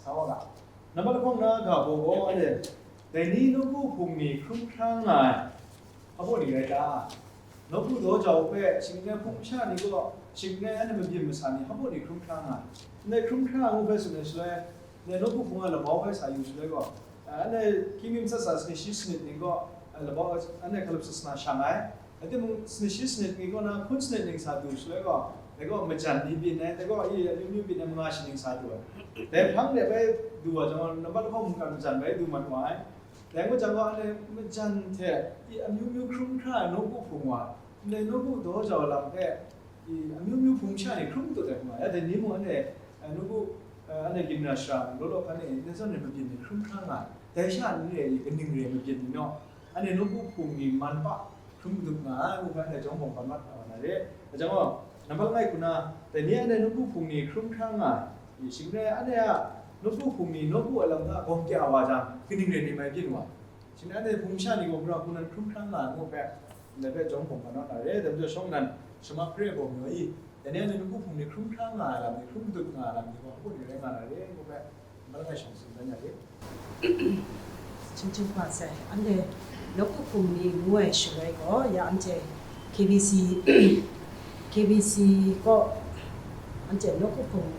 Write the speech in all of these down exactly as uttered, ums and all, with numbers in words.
Sa wa ga. Nambat lahkawng na ga baw gaw, anhte, dai ni nawku hpung ni hkrum hkra nga ai, hpa baw ni rai ta? Nawku daw jau hpe, shing n ai hpung masha ni gaw, shing n ai anhte mabyin masa ni, hpa baw ni hkrum hkra nga ai? Ndai hkrum hkra ngu hpe tsun ai shaloi, ndai nawku hpung a labau hpe sa yu shaloi gaw, anhte hkying mi matsat sa sanit shi sanit ning gaw, labau, anhte hkalup sasana shang ai. Rai timung, sanit shi sanit ni kaw na hpun sanit ning sa du shaloi gaw, dai gaw majan ni byin ai, dai gaw i amyu myu byin ai manga shi ning sa du ai. Dai hpang de bai du wa jang gaw, nambat lahkawng mungkan majan bai du mat wa ai. Dai ngut jang gaw, anhte majan hte i amyu myu hkrum hkra ai nawku hpung wa, ndai nawku daw jau lam hpe, i amyu myu hpung sha ni hkrum tut ai hkrum ai. Ya dai ni mung anhte, eh, nawku, eh, anhte gimra shara law law hkan e, ndai zawn e mabyin ni hkrum hkra nga ai. Dai sha ni re i kaning re mabyin ni naw? Anhte nawku hpung ni man pa hkrum madup nga ai, ngu hpe anhte jawng bawng ban mat na wa na re. Dai jang gaw, nambat langai hku na, dai ni anhte nawku hpung ni hkrum hkra nga ai, shing n ai anhte a nawku hpung ni nawku a lam hta gawm kya wa jang, kaning rai ni mai byin wa? Shing n ai anhte hpung masha ni gaw, gara hku nan hkrum hkra nga ai, ngu hpe, ndai hpe jawng bawng ban mat na re. Dai majaw, shawng nnan, shamak hpre ai bawng yaw i, dai ni anhte nawku hpung ni hkrum hkra nga ai lam ni, hkrum madup nga ai lam ni gaw, hku ni rai nga na re, ngu hpe, Malai shang tsun dan ya de. Chyeju hpa sai, anhte nawku hpung ni ngu ai shaloi gaw, ya anhte K B C, K B C kaw anhte nawku hpung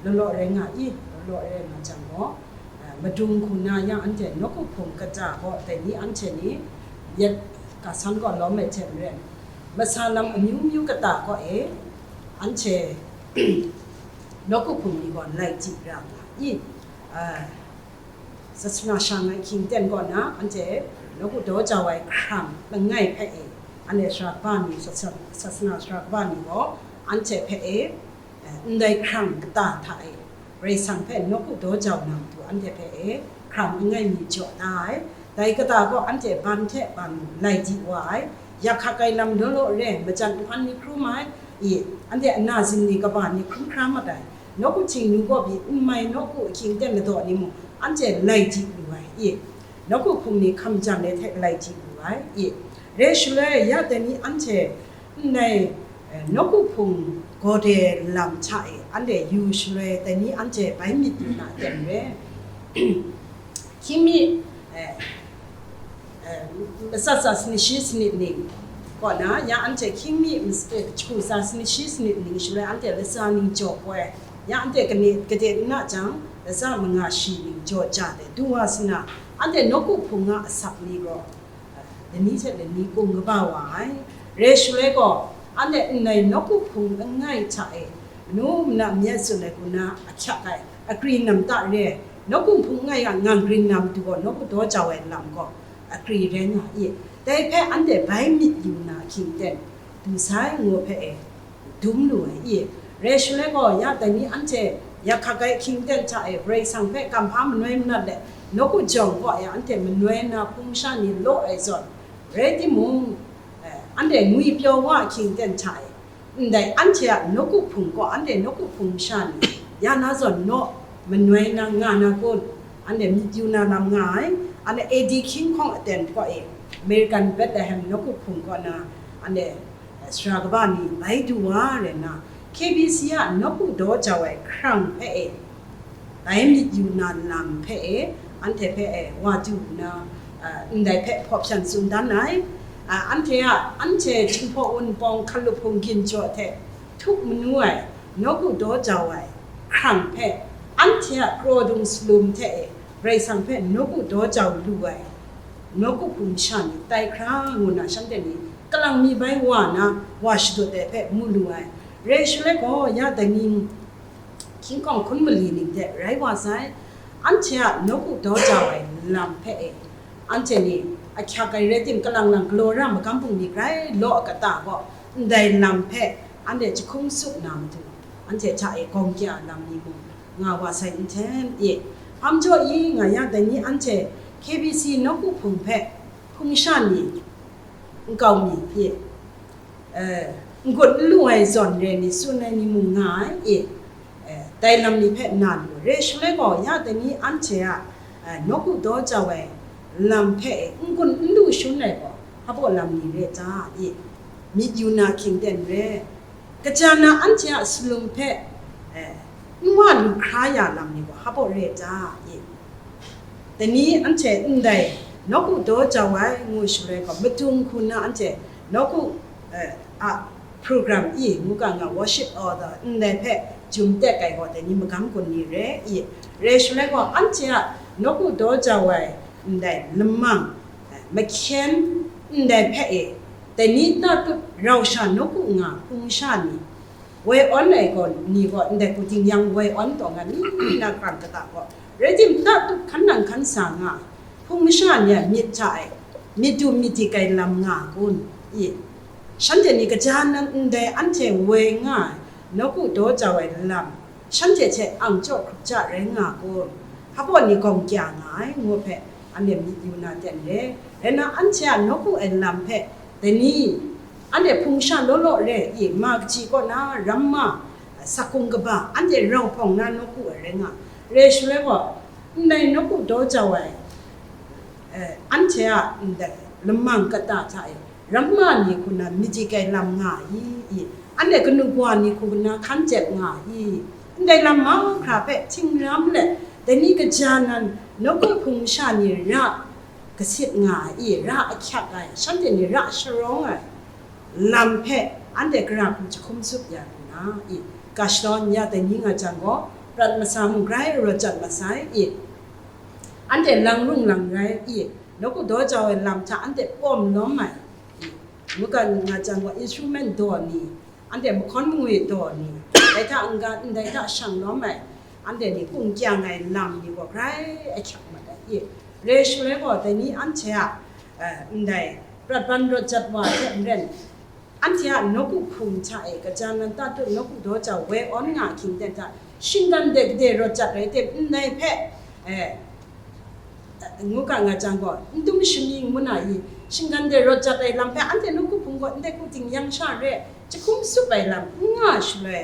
law law rai nga i, law law rai nga jang gaw, ah, madung hku na ya anhte nawku hpung kata gaw, dai ni anhte ni yet ga san gaw lawm ai hte maren, masa lam amyu myu kata gaw e, anhte nawku hpung ni gaw lai di ra nga i, ah, sasana shang ai hkying ten kaw na, anhte nawku daw jau ai hkrang langai hpe e, anhte sara kaba ni, sasa-, sasana sara kaba ni gaw, anhte hpe e, eh, ndai hkrang kata hta e, Karai Kasang hpe nawku daw jau na matu anhte hpe e, hkrang langai mi jaw da ai. Dai kata gaw anhte ban hte ban lai di wa ai. Yak hkak ai lam law law re, majan nhpan ni hkrum ai, i, anhte ana zing ni kaba ni hkrum hkra mat ai. Nawku Htingnu kaw pyi n mai nawku ahkying ten ladaw ni mung, anhte lai di lu ai, i, nawku hpung ni hkam jan ai hte lai di lu ai, i. Re shaloi, ya dai ni anhte ndai, eh, nawku hpung gawde lam hta e, anhte yu shaloi, dai ni anhte bai myit yu na ten re. Hkying mi, eh, eh, matsat sa sanit shi sanit ning kaw na, ya anhte hkying mi mas-, eh, jahku sa sanit shi sanit ning shaloi anhte latsa ning jaw koi, ya anhte kane kade n na jang, latsa manga shi ning jaw ja de du wa sa na, anhte nawku hpung a asak ni gaw, eh, lani hte lani kung kaba wa ai. Re shaloi gaw, anhte ndai nawku hpung langai hta e, manu mana myit tsun ai hku na ahkyak ai, akri nam ta re, nawku hpung langai a ngang rin na matu gaw, nawku daw jau ai lam gaw, akri rai nga i. Dai hpe anhte bai myit yu na ahkying ten du sai, ngu hpe e, dum lu ai i. Re shaloi gaw, ya dai ni anhte yak hkak ai ahkying ten hta e, Karai Kasang hpe kamhpa manoi manat let, nawku jawng kaw e anhte manoi na hpung sha ni law ai zawn, rai timung, eh, anhte ngwi pyaw wa ahkying ten hta e, ndai anhte a nawku hpung kaw, anhte nawku hpung masha ni, ya na zawn naw manoi na nga na kun, anhte myit yu na lam nga ai, anhte A D hkying hkawng aten kaw e, American Bethlehem nawku hpung kaw na, anhte, eh, sara kaba ni bai du wa rai nna, K B C a nawku daw jau ai hkrang hpe e, bai myit yu na lam hpe e, anhte hpe e, wa du nna, a, ndai hpe hpaw hpyan tsun dan ai. A, anhte a, anhte Jinghpaw Wunpawng hkalup hpung ginjaw hte htuk manu ai, nawku daw jau ai hkrang hpe, anhte a kraw dung salum hte e, Karai Kasang hpe nawku daw jau lu ai, nawku hpung masha ni tai hkra ngu na, shanhte ni kalang mi bai wa na, wa shadut ai hpe mu lu ai. Re shaloi gaw, ya dai ni hkying hkawng hkun mali ning hte rai wa sai, anhte a nawku daw jau ai lam hpe e, anhte ni ahkyak ai rai tim, kalang lang galaw ra magam bungli grai law kata gaw, ndai lam hpe anhte jahkung tsup na matu, anhte hta e gawm kya lam ni mung nga wa sai nhten e. Hpa majaw i nga yang, dai ni anhte K B C nawku hpung hpe hpung sha ni, nkau mi hpe, eh, n-gun n lu ai zawn re ni tsun ai ni mung nga ai e, eh, dai lam ni hpe na lu. Re shaloi gaw, ya dai ni anhte a, eh, nawku daw jau ai lam hpe e, n-gun n lu shun ai gaw, hpa baw lam ni re ta e, myit yu na hkying ten re, kaja na anhte a salum hpe, eh, N wa lu hkra ya lam ni gaw hpa baw re ai ta? I, dai ni anhte ndai nawku daw jau ai ngu shaloi gaw, madung hku na anhte nawku, eh, a program i ngu ga nga worship order ndai hpe jum tek ai gaw, dai ni magam gun ni re i, re shaloi gaw, anhte a nawku daw jau ai ndai lamang, eh, mahkyen ndai hpe e, dai ni tatut rau sha nawku nga hpung sha ni, woi awn ai gaw ni gaw ndai hku ting yang woi awn taw nga ni na krang kata gaw, rai tim, tatut hkan nang hkan sa nga, hpung masha ni a myit hta e myit du myit dik ai lam nga kun? I, shanhte ni kaja nan ndai anhte woi nga ai nawku daw jau ai lam, shanhte hte ang jaw hkrup ja rai nga kun? Hpa baw ni gawng kya nga ai ngu hpe, anhte myit yu na ten re. Rai na, anhte a nawku ai lam hpe dai ni, anhte hpung sha law law re i, ma kaji kaw na ramma, sakung kaba, anhte rau hpawng na nawku ai rai nga, re shaloi gaw, ndai nawku daw jau ai, eh, anhte a ndai lamang kata hta e, ramma ni hku na myit dik ai lam nga i, i, anhte kanu kawa ni hku na hkan jep nga i, ndai lam mahkra hpe htinglam let, dai ni kaja nan nawku hpung masha ni ra kasit nga ai, ra ahkyak ai, shanhte ni ra sharawng ai lam hpe anhte gara hku jahkum tsup ya lu na i, ga shadawn ya dai ni nga jang gaw, prat masa mung grai rawt jat masai i, anhte lang rung lang rai i, nawku daw jau ai lam hta anhte pawm lawm ai i, ngu ga nga jang gaw, instrument daw ni, anhte mahkawn mangwi daw ni, dai hta n-ga ndai hta shang lawm ai, anhte ni kung kyang ai lam ni gaw grai ahkyak mat ai i, re shaloi gaw, dai ni anhte a, eh, ndai prat ban rawt jat wa hte maren, anhte a nawku hpung hta e kaja nan tatut nawku daw jau woi awn nga ahkying ten hta, shinggan de gade rawt jat rai tim, ndai hpe, eh, ngu ga nga jang gaw, n dum shani ngu na i, shinggan de rawt jat ai lam hpe anhte nawku hpung gaw ndai hku ting yang sha re, jahkum tsup ai lam n nga shaloi,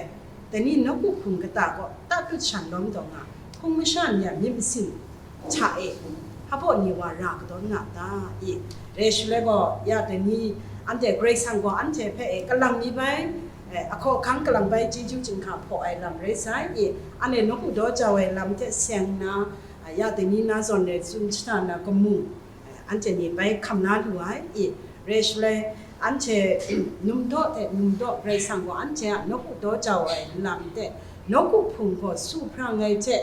dai ni nawku hpung kata gaw tatut shan lawm taw nga, hpung masha ni a myit masin hta e hpa baw ni wa ra kadawn nga ta i, re shaloi gaw, ya dai ni anhte Karai Kasang gaw anhte hpe e kalang mi bai, eh, ahkaw ahkang kalang bai chyeju chyinghka hpaw ai lam rai sai i, anhte nawku daw jau ai lam hte seng nna, ah, ya dai ni na zawn e tsun shana na kamu, eh, anhte ni bai hkam na lu ai i, re shaloi anhte num daw hte num daw Karai Kasang gaw anhte a nawku daw jau ai lam hte nawku hpung gaw su hprang ai hte,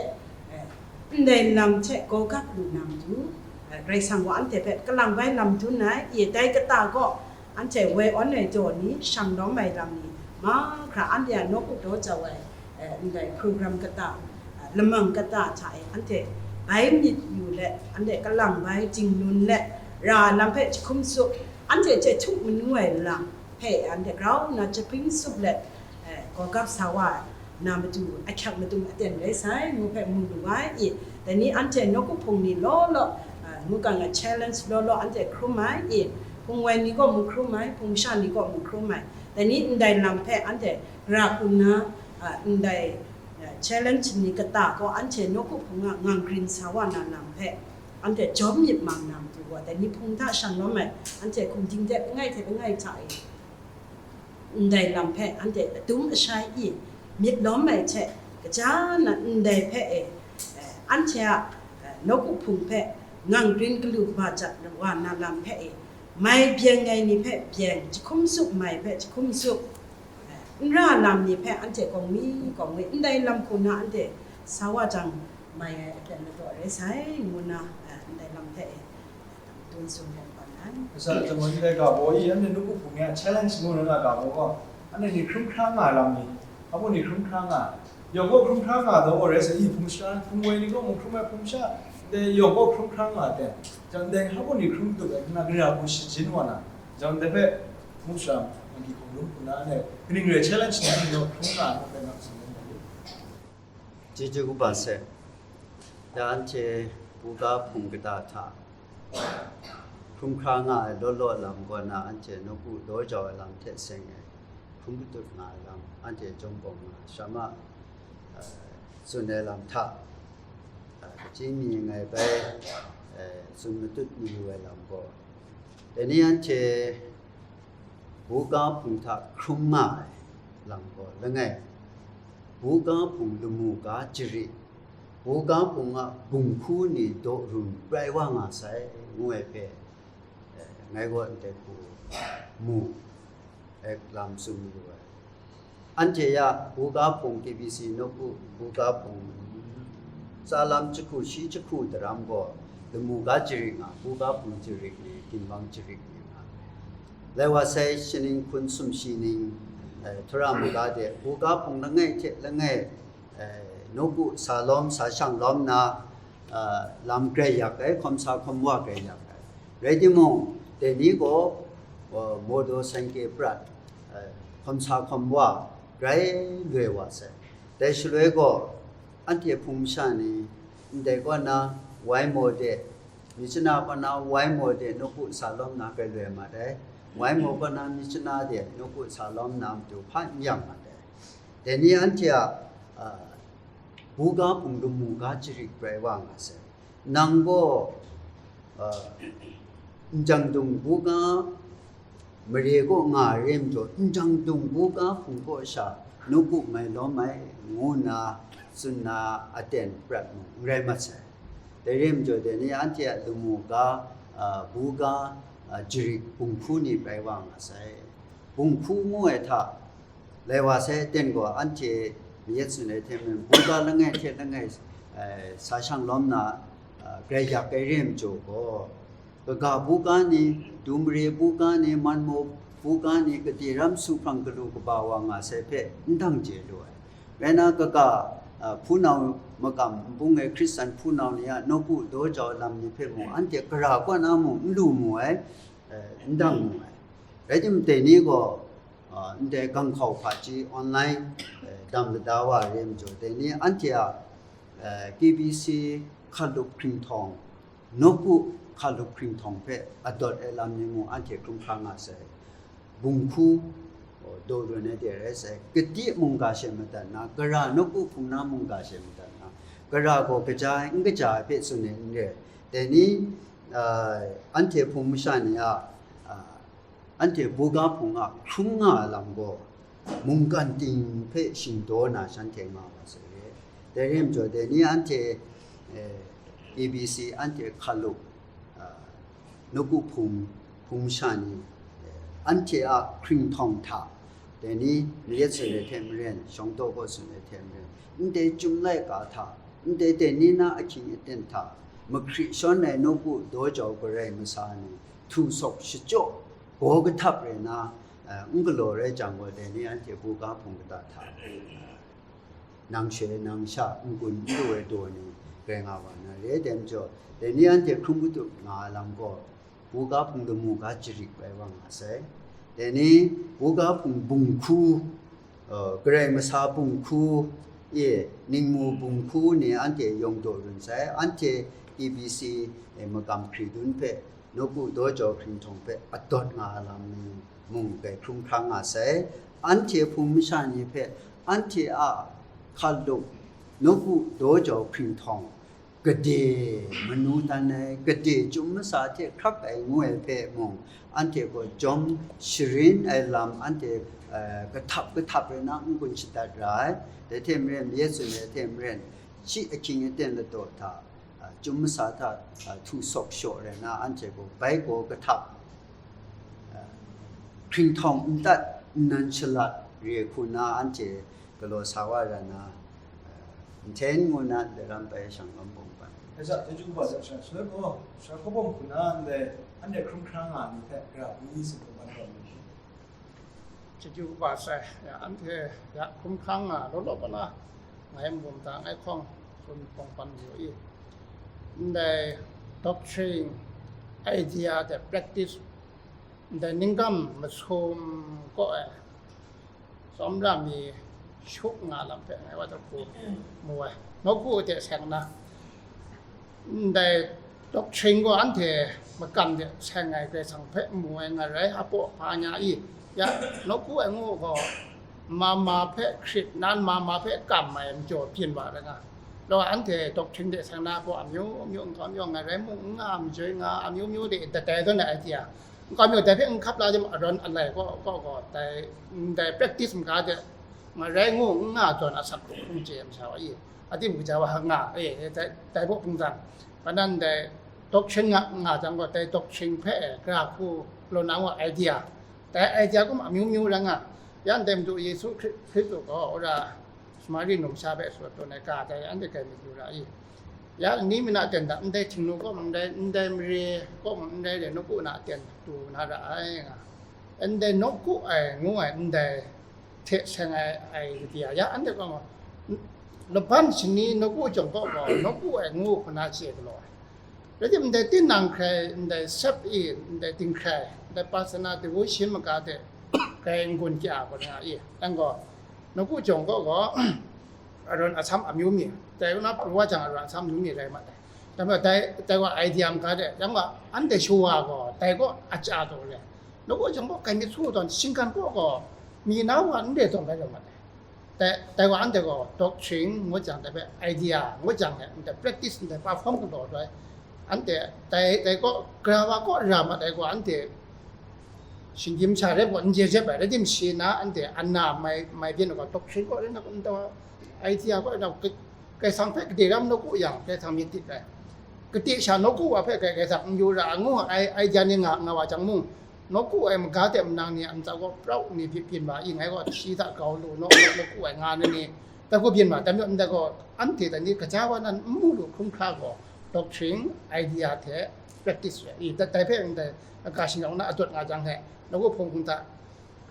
eh, ndai lam hte gaw gap lu na matu, eh, Karai Kasang gaw anhte hpe kalang bai lam dun ai i, dai kata gaw anhte woi awn ai daw ni, shang lawm ai lam ni, mahkra anhte a nawku daw jau ai, eh, ndai program kata, eh, lamang kata hta e anhte bai myit yu let, anhte kalang bai jingnun let, ra lam hpe jahkum tsup, anhte hte htuk manu ai lam hpe anhte grau nna jahpring tsup let, eh, gaw gap sa wa na matu ahkyak madung aten rai sai, ngu hpe mu lu ai i, dai ni anhte nawku hpung ni law law, ah, ngu ga nga challenge law law anhte hkrum ai i, hpung woi ni gaw mu hkrum ai, hpung sha ni gaw mu hkrum ai, dai ni ndai lam hpe anhte gara hku nna, ah, ndai, ah, challenge ni kata gaw anhte nawku hpung a ngang grin sa wa na lam hpe anhte jawm myit mang na matu gaw, dai ni hpung hta shang lawm ai, anhte hkum ding de langai hte langai hta e, ndai lam hpe anhte adum ashai i myit lawm ai hte, kaja na ndai hpe e, eh, anhte a, eh, nawku hpung hpe ngang grin galu ba jat wa na lam hpe e, mai byeng ai ni hpe byeng, jahkum tsup mai hpe jahkum tsup, eh, n ra lam ni hpe anhte kawng mi kawng mi, ndai lam hku na anhte sa wa jang mai ai aten ladaw rai sai, ngu na, eh, ndai lam hpe e, dun tsun hpe n pan ai. Kasa jang wa ndai ga baw i, anhte nawku hpung ni a challenge ngu na ga baw gaw, anhte ni hkrum hkra nga lam ni, hpa baw ni hkrum hkra nga, yawng gaw hkrum hkra nga taw, o rai sa i, hpung sha, hpung woi ni gaw mu hkrum ai hpung sha, dai yawng gaw hkrum hkra nga ten, jang dai hpa baw ni hkrum tup ai, nna gara hku shajin wa na, jang dai hpe, mu sha, anki hkawng lung hku na, anhte kaning rai challenge ni, anhte gaw hkrum nga ai hpe nga tsun ai. Chyeju kaba sai. Ya anhte buga hpung kata hta hkrum hkra nga ai law law lam kaw na, anhte nawku daw jau ai lam hte seng ai hkrum patut nga ai lam, anhte jawm bawng nga, sha ma, eh, tsun ai lam hta, eh, kachyi mi ngai bai, eh, tsun matut mayu ai lam gaw, dai ni anhte buga hpung hta hkrum nga ai lam gaw langai, Buga hpung lamu ga jari, buga hpung a bunghku ni daw run prai wa nga sai, ngu ai hpe, eh, ngai gaw ndai hku mu, eh, lam tsun yu ai. Anhte ya buga hpung K B C nawku buga hpung tsa lam jahku shi jahku daram gaw, lamu ga jarik nga, buga hpung jarik ni, ginwang jarik ni nga. Lai wa sai shaning hkun sumshi ning, eh, htura maga de, buga hpung langai hte langai, eh, nawku sa lawm, sa shang lawm na, eh, lam grai yak ai, hkawm sa hkawm wa grai yak ai. Rai timung, dai ni gaw, eh, mawdaw sanke prat, eh, hkawm sa hkawm wa grai loi wa sai. Dai shaloi gaw, anhte hpung masha ni, ndai kaw na wai maw de, myit chana kaw na wai maw de nawku sa lawm na grai loi mat ai, wai maw kaw na myit chana de nawku sa lawm na matu hpa n yang mat ai. Dai ni anhte a, a, buga hpung lamu ga jarik prai wa nga sai. Nang gaw, a, njang dung buga mare kaw nga ai re majaw, njang dung buga hpung kaw sha nawku mai lawm ai, ngu nna tsun na aten prat mung n rai mat sai. Dai re majaw, dai ni anhte a lamu ga, a, buga, a, jarik bunghku ni prai wa nga sai. Bunghku ngu ai hta, lai wa sai aten gaw, anhte mayat tsun ai hte maren, buga langai hte langai, eh, sa shang lawm na, a, grai yak ai re majaw gaw, kaga buga ni, dumare buga ni, manmaw buga ni, kade ram su hprang galu kaba wa nga sai hpe n dang chye lu ai. Rai nna, kaga, a, hpunau makam n bung ai Hkristan hpunau ni a nawku daw jau lam ni hpe mung, anhte gara kaw na mung n lu mu ai, eh, n dang mu ai. Rai timung, dai ni gaw, a, ndai ganghkau hpaji online, eh, dam lada wa ai re majaw, dai ni anhte a, eh, K B C hkalup hkringhtawng, nawku hkalup hkringhtawng hpe adawt ai lam ni mung anhte hkrum hkra nga sai. Bunghku, o, daw run ai de rai sai. Kade mungga she madat na, gara nawku hpung na mungga she madat na, gara gaw kaja ai, n kaja ai hpe tsun ai n re. Dai ni, a, anhte hpung masha ni a, a, anhte buga hpung a hkrum nga ai lam gaw, mungkan ting hpe shingdaw na shanhte nga wa sai re. Dai re majaw, dai ni anhte, eh, A B C anhte hkalup, ah, nawku hpung, hpung masha ni, eh, anhte a hkringhtawng hta, dai ni mayat tsun ai hte maren, shawng taw kaw tsun ai hte maren, ndai Chyum laika hta, ndai dai ni na ahkying aten hta, mahkri shawn ai nawku daw jau garai masa ni, htu sawk shachyaw, gaw kahtap rai na, eh, n galaw rai jang gaw, dai ni anhte buga hpung kata hta, nang shoi nang sha n-gun n lu ai daw ni rai nga wa na re ai majaw, dai ni anhte hkrum katup nga ai lam gaw, buga hpung lamu ga jarik rai wa nga sai. Dai ni buga hpung bunghku, uh, Karai Masa bunghku, e, ningmu bunghku ni anhte yawng daw run sai, anhte A B C, e, makam hkridun hpe, nawku daw jau hkringhtawng hpe adawt nga ai lam ni mung dai hkrum hkra nga sai. Anhte hpung masha ni hpe anhte a hkalup nawku daw jau hkringhtawng, gade manu dan ai, gade Chyum masa hte hkrak ai ngu ai hpe mung, anhte gaw jawm sharin ai lam anhte, eh, kahtap kahtap rai na n-gun shadat ra ai. Dai hte maren, mayat tsun ai hte maren, shi ahkying aten ladaw hta, a, Chyum masa hta, a, htu sawk shaw rai na, anhte gaw bai gaw kahtap, a, hkringhtawng n tat, nnan shalat re hku na, anhte galaw sa wa ra na, a, nten ngu na, ndai ram bai shang lawm bawng ban. Aja, chyeju kaba za sha, shaloi gaw, shaloi hkawbawm hku na, ndai anhte hkrum hkra nga ai ni hpe, gara bungli sin hkrum ban rawt lu. Chyeju kaba sai, ya, anhte ya hkrum hkra nga law law kaba, ngai n-gun ta, ngai hkawng tsun hkawng pan mayu i. Ndai doctrine, idea de practice, ndai ningkam masum kaw e, tsawmra mi shup nga lam hpe ngai wa hku mu ai. Nawku de seng na, ndai doctrine gaw anhte makam de seng ai Karai Kasang hpe mu ai nga rai, a paw hpa nya i, ya, nawku ai ngu gaw, mama hpe hkrit nan, mama hpe kam ai majaw byin wa rai nga. Law anhte doctrine de seng na gaw amyu myu nkau myu nga rai mung, n nga, majoi nga, amyu myu de datai zawn ai idea. Nkau myu dai hpe n hkap la jam, arawn alai kaw, kaw, kaw, dai, dai practice maga de, Ngarai ngu n nga tawn asak hkrung hkrung chye ai masha wa i, a tim kaja wa nga, e, e, dai, dai baw hpung zang, kanan dai doctrine nga, nga jang gaw, dai doctrine hpe e, gara hku law na wa idea, dai idea kum amyu myu rai nga, yan dai Madu Yesu Hkri-, Hkristu gaw, wora Samari numsha hpe sut tawn ai ga dai, anhte grai mayu ra i. Ya, ni mi na ten da, ndai Htingnu kaw mung ndai, ndai mare kaw mung ndai re, nawku na ten tu na ra ai nga. Ndai nawku ai ngu ai ndai hte seng ai, ai gadi ya, ya, anhte kaw mung, laban shani nawku jawng kaw gaw, nawku ai ngu hku na chye galaw ai. Rai tim, ndai tinang hkrai, ndai sep i, ndai dinghkrai, ndai personal devotion maga hte grai n-gun kya ai gaw nga i. Yang gaw, nawku jawng kaw gaw, aron asam amyu mi, dai kaw na pru wa jang aron asam amyu mi rai mat ai. Dai majaw dai, dai wa idea maga de, yang gaw anhte shawa gaw, dai kaw aja taw re. Nawku jawng kaw grai myit su tawn, shinggan kaw gaw, mi na wa n re tawn rai mat ai. Dai, dai wa anhte gaw doctrine ngut jang, dai hpe idea ngut jang, dai practice, dai perform kau taw ai. Anhte dai, dai kaw, gara wa kaw ra mat ai gaw, anhte shinggyim sha rai gaw, n je jep ai, rai tim shi na, anhte anna mai, mai byin ai gaw, doctrine kaw rai na, idea kaw rai na, Kaisang hpe gade ram nawku yang, Kaisang myit dik ai. Kade sha nawku wa hpe Kaisang n yu ra, ngu ai, idea ni nga, nga wa jang mung, nawku ai maga hte manang ni a ntsa gaw prau ni byin, byin wa i, ngai gaw shi hta grau lu, naw, naw, nawku ai nga na ni, dai hku byin wa, dai majaw ndai gaw, anhte dai ni kaja wa nan n mu lu hkrum hkra gaw, doctrine, idea hte practice rai i, dai, dai hpe ndai, ga shingkang na adawt nga jang he, nawku hpung hkun hta,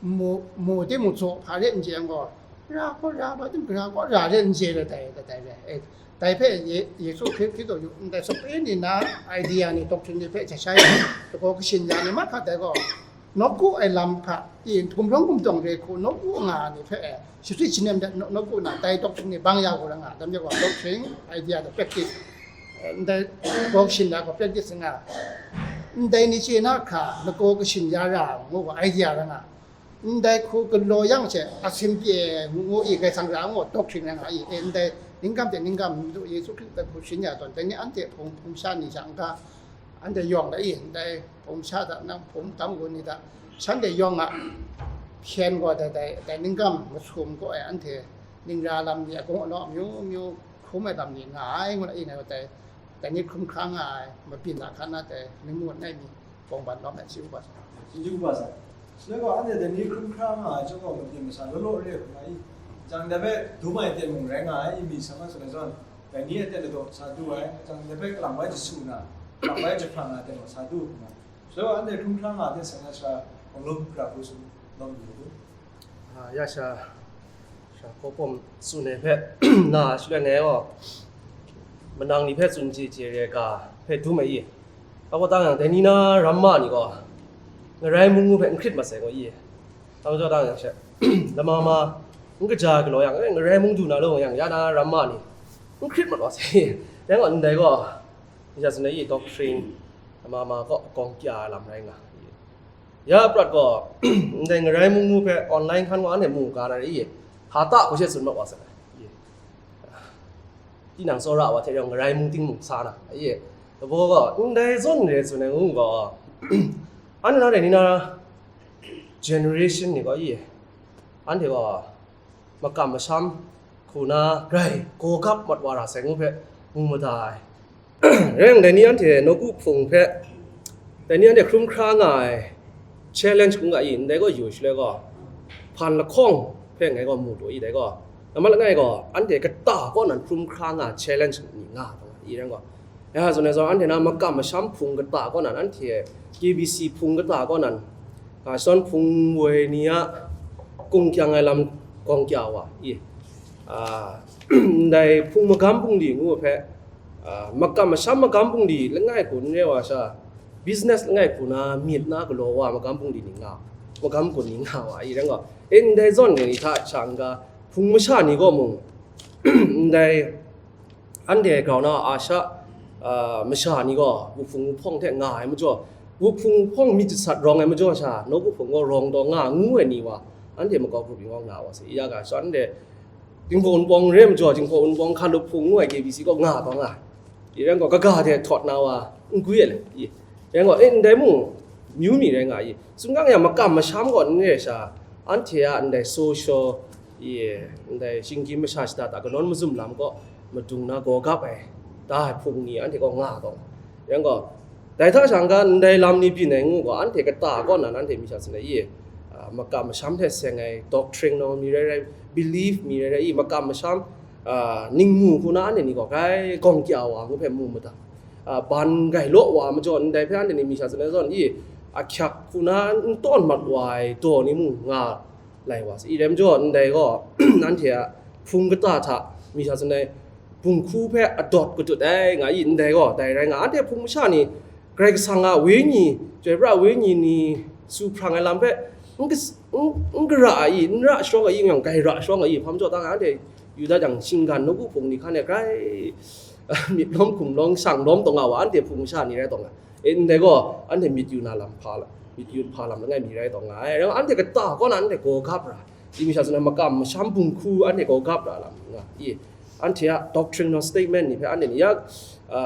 mu, mu timung, tsaw hpa re n chye yang gaw, ra gaw ra, ba tim gara gaw ra re n chye re dai, dai, dai re. E, dai hpe Ye-, Yesu Hkri-, Hkristu yu ndai sape ni na idea ni, doctrine ni hpe jasha yang, lagaw kashin ya ni mahkra dai gaw, nawku ai lam hta, i, gumrawng gumtawng re hku nawku nga ni hpe, e, shi swi shi nem de naw-, nawku na dai doctrine ni bang ya gaw ra nga, dai majaw gaw doctrine, idea de practice, e, ndai lagaw kashin ya gaw practice nga, ndai ni chye na hkra lagaw kashin ya ra ngu gaw idea ra nga. Ndai hku galaw yang she, asin pye ngu i, Kaisang ra ngu doctrine rai nga i, e, ndai ningkam hte ningkam, Madu Yesu Hkristu hpe hku shin ya tawn, dai ni anhte hpung, hpung sha ni sha n-ga, anhte yawng la i, ndai hpung sha hta, nang hpung dam gun ni hta, shanhte yawng a hpyen gaw dai, dai, dai ningkam masum gaw e, anhte ningra lam ni, agung anaw amyu myu hkrum ai lam ni nga ai, ngu la i, ngai gaw dai, dai ni hkrum hkra nga ai, mabyin a hkan na dai, ningmu langai mi, bawng ban lawm ai, chyeju kaba sa. Chyeju kaba sa. Shaloi gaw, anhte dai ni hkrum hkra nga ai chyawm gaw, mabyin masa law law re hkrum ai, jang dai hpe dum ai ten mung rai nga ai, mi sa ma tsun ai zawn, dai ni a ten ladaw sa du ai, jang dai hpe kalang bai jasu na, kalang bai jahprang na ten gaw sa du hkrum ai. Shaloi gaw, anhte hkrum hkra nga ai hte seng na sha, hpang lum hkra hku tsun lawm lu u. Ah, ya sha, sha hkaw pawm tsun ai hpe, na shaloi ngai gaw, manang ni hpe tsun chye chye re ai ga hpe dum ai i. Abaw tang yang, dai ni na ramma ni gaw, Ngarai mung ngu hpe n hkrit mat sai gaw i. Abaw tang yang she, lama ma, n kaja galaw yang, eh, Ngarai mung du na law yang, ya na ramma ni, n hkrit mat wa sai. Yang gaw ndai gaw, ni sha tsun ai i, doctrine, lama ma kaw gawng kya ai lam rai nga. Ya prat gaw, ndai Ngarai mung ngu hpe online hkan wa anhte mu ga na re i, hta ta hku she tsun mat wa sai. Tinang tsawra wa hte rau Ngarai mung ting mung sa na, i, lagaw gaw, ndai zawn re tsun ai ngu gaw, anhte na dai ni na generation ni gaw, i, anhte gaw makam masham hku na grai gaw gap mat wa ra sai ngu hpe mu mada ai. Rai yang, dai ni anhte nawku hpung hpe, dai ni anhte hkrum hkra nga ai challenge ngu ga i, ndai gaw yu shaloi gaw, hpan lahkawng hpe ngai gaw mu taw i, dai gaw, nambat langai gaw, anhte kata kaw nan hkrum hkra nga challenge ni nga taw i, rai gaw, ya, zawn ai zawn, anhte na makam masham hpung kata kaw nan, anhte K B C hpung kata kaw nan, a, shawn hpung woi ni a kung kyang ai lam gawng kya wa i, a, ndai hpung magam hpung di ngu hpe, a, makam masham magam hpung di langai hku n re wa sha, business langai hku na myit na galaw wa magam hpung di ni nga, magam kun ni nga wa i, rai gaw, e, ndai zawn ni hta sha n-ga, hpung masha ni gaw mung, ndai anhte grau na a sha, a, masha ni gaw wuhpung wuhpawng hte nga ai majaw, wuhpung wuhpawng myit jasat rawng ai majaw sha, nawku hpung gaw rawng taw nga ngu ai ni wa, anhte makau grup yin gaw nga wa sai, ya ga sha, anhte Jinghpaw Wunpawng re ai majaw, Jinghpaw Wunpawng hkan lup hpung ngu ai K B C gaw nga taw nga ai. I rai gaw, kaga hte htawt na wa n gwi ai le, i rai gaw, e, ndai mung myu mi rai nga i. Tsun gang yang, makam masham gaw n re ai sha, anhte a ndai social Ye, ndai shinggyim masha shada ta kanawn mazum lam kaw madung na gaw gap ai, da ai hpung ni anhte kaw nga taw. Yang gaw, dai hta sha n-ga ndai lam ni byin ai ngu gaw, anhte kata kaw nan anhte mi sha sin ai, ye, a, makam masham hte seng ai doctrine naw mi rai rai, belief mi rai rai, i, makam masham, a, ningmu hku na anhte ni gaw grai gawng kya wa ngu hpe mu ma ta. A, ban grai law wa majaw, ndai hpe anhte ni mi sha sin ai zawn, i, ahkyak hku na n tawn mat wa ai daw ni mung nga lai wa sa. I rai majaw, ndai gaw, anhte a hpung kata hta mi sha sin ai, bung hku hpe adawt kadut ai nga i, ndai gaw, dai rai nga, anhte hpung masha ni, Karai Kasang a Wenyi, Chyoi Pra Wenyi ni su hprang ai lam hpe, n kas-, n, n gara ai i, n ra sharawng ai i, n yang grai ra sharawng ai i, hpa majaw ta nga, anhte Yuda jang shinggan nawku hpung ni hkan e grai, myit lawm hkum lawm shang lawm taw nga wa, anhte hpung masha ni rai taw nga. E, ndai gaw, anhte myit yu na lam hpa la, myit yu hpa lam langai mi rai taw nga ai. Rai nga, anhte kata kaw na anhte gaw gap ra, i mi sha sin ai makam masham bung hku anhte gaw gap ra lam nga i, anhte a doctrinal statement ni hpe anhte ni ya, a,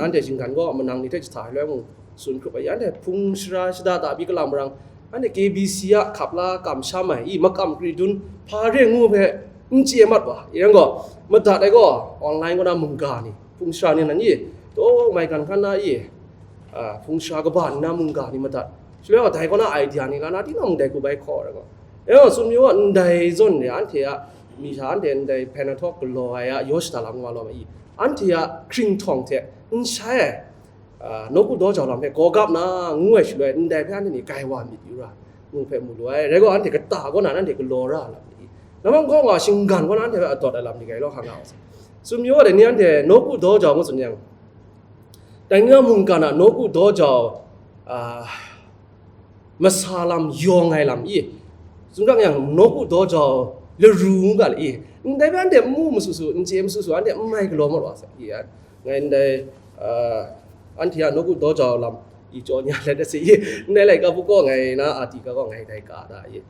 anhte shinggan gaw manang ni hte jahta ai loi mung tsun hkrup ai, anhte hpung sara shada ta pyi kalang marang, anhte K B C a hkap la kamsham ai, i makam kri dun hpa re ngu hpe n chye mat wa, i rai gaw, madat ai gaw, online kaw na mungga ni, hpung sara ni nan i, taw maigan hkan na i, a, hpung sara kaba nna mungga ni madat. Shaloi wa dai kaw na idea ni la na, tinang mung dai hku bai hkaw ai gaw. E, tsun mi wa, ndai zawn ni anhte a, mi sha anhte ndai Pentecost galaw ai a, yaw shada lam wa lawm ai i, anhte a hkringhtawng hte n shai ai, a, nawku daw jau lam hpe gaw gap na ngu ai shaloi, ndai hpe anhte ni grai wa myit yu ra, ngu hpe mu lu ai. Rai gaw, anhte kata kaw na anhte galaw ra lam ni, namang kaw nga shinggan kaw na anhte hpe adawt ai lam ni grai law hkang nga wa sa. Tsun mi wa, dai ni anhte nawku daw jau ngu tsun yang, dai ni a mungkan a nawku daw jau, a, masa lam yawng ai lam i, zungkang yang nawku daw jau laru ngu ga le i, ndai hpe anhte n mu masu su, n chye masu su, anhte n mai galaw mat wa sa i, a, ngai ndai, a, anhte a nawku daw jau lam i chyaw nya let ai se i, ndai laika hpu gaw ngai na a ti ga gaw ngai dai ka da i.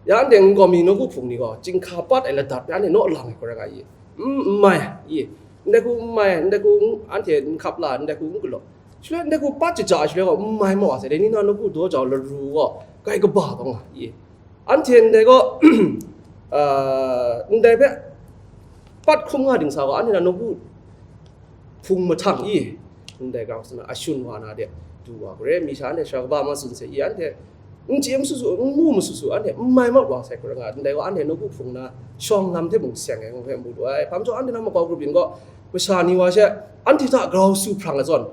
Ya anhte n gaw mi nawku hpung ni gaw, chyinghka pat ai ladat hpe anhte naw lang ai hkoi rai nga i, n, n mai i, ndai hku n mai, ndai hku n, anhte n hkap la, ndai hku n galaw. Shaloi ndai hku pat jaja ai shaloi gaw, n mai maw a sai, dai ni na nawku daw jau laru gaw, grai kaba taw nga i. Anhte ndai gaw, a, ndai hpe pat hkrum nga ding sa gaw, anhte na nawku hpung mahtang i, ndai grau sa na, ashun wa na de, du wa hkre, mi sha anhte sara kaba ma tsun se i, anhte n chye masu su, n mu masu su, anhte n mai mat wa sai hkra nga, ndai gaw anhte nawku hpung na shawng lam hte mung seng ai ngu hpe mu lu ai. Hpa majaw, anhte na makau grup yin gaw, masha ni wa she, anhte hta grau su hprang ai zawn,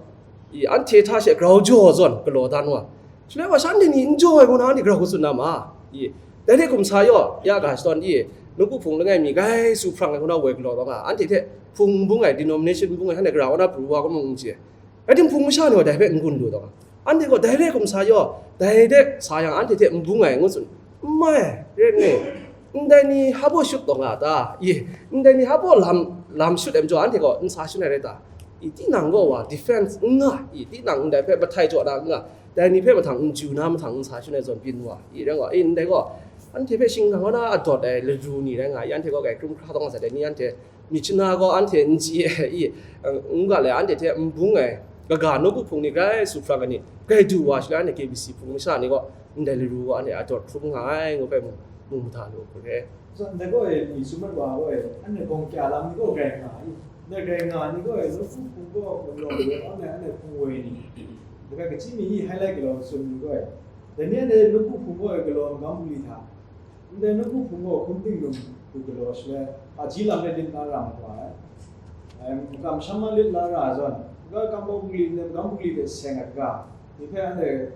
i, anhte hta she grau jaw ai zawn galaw dan wa. Shaloi wa sha anhte ni n jaw ai gaw na, anhte grau hku tsun na ma? I, dai hte hkum sa yaw, ya ga shadawn i, nawku hpung langai mi grai su hprang ai hku na woi galaw taw nga, anhte hte hpung n bung ai, denomination n bung ai, shanhte gara wa na pru wa kau mung n chye. Rai timung, hpung masha ni gaw dai hpe n-gun lu taw nga, anhte gaw dai hte hkum sa yaw, dai hte sa yang, anhte hte n bung ai ngu tsun. N mai, rai nme, ndai ni hpa baw shut taw nga ta? I, ndai ni hpa baw lam, lam shut ai majaw, anhte gaw n sa shut ai rai ta? I, tinang gaw wa defense n nga, i, tinang ndai hpe mahtai jaw na n nga, dai ni hpe mahtang n ju na mahtang n sa shun ai zawn byin wa, i, rai nga, i, ndai gaw, anhte hpe shingkang na adawt ai laru ni rai nga, i, anhte gaw grai hkrum hkra taw nga sai, dai ni anhte myit shana gaw anhte n chye ai, i, n ga le, anhte hte n bung ai, kaga nawku hpung ni grai su hprang ai ni, grai du wa shaloi, anhte K B C hpung masha ni gaw, ndai laru gaw anhte adawt hkrum nga ai, ngu hpe mu, mu mada lu hkru re. So, ndai gaw e, mi sum mat wa gaw e, anhte gawng kya lam ni gaw grai nga ai. Ndai grai nga ai ni gaw e, nawku hpung gaw galaw galaw anhte, anhte hpung woi ni, ndai hpe kachyi mi i highlight galaw tsun ni gaw e, dai ni anhte nawku hpung gaw e galaw magam bungli hta, ndai nawku hpung gaw hkum ting num hku galaw shaloi, hpaji lam e lit la ra mat wa ai. Em, makam sham ma lit la ra ai zawn, ga kambau bungli, ndai magam bungli hte seng ai kaga, ni hpe anhte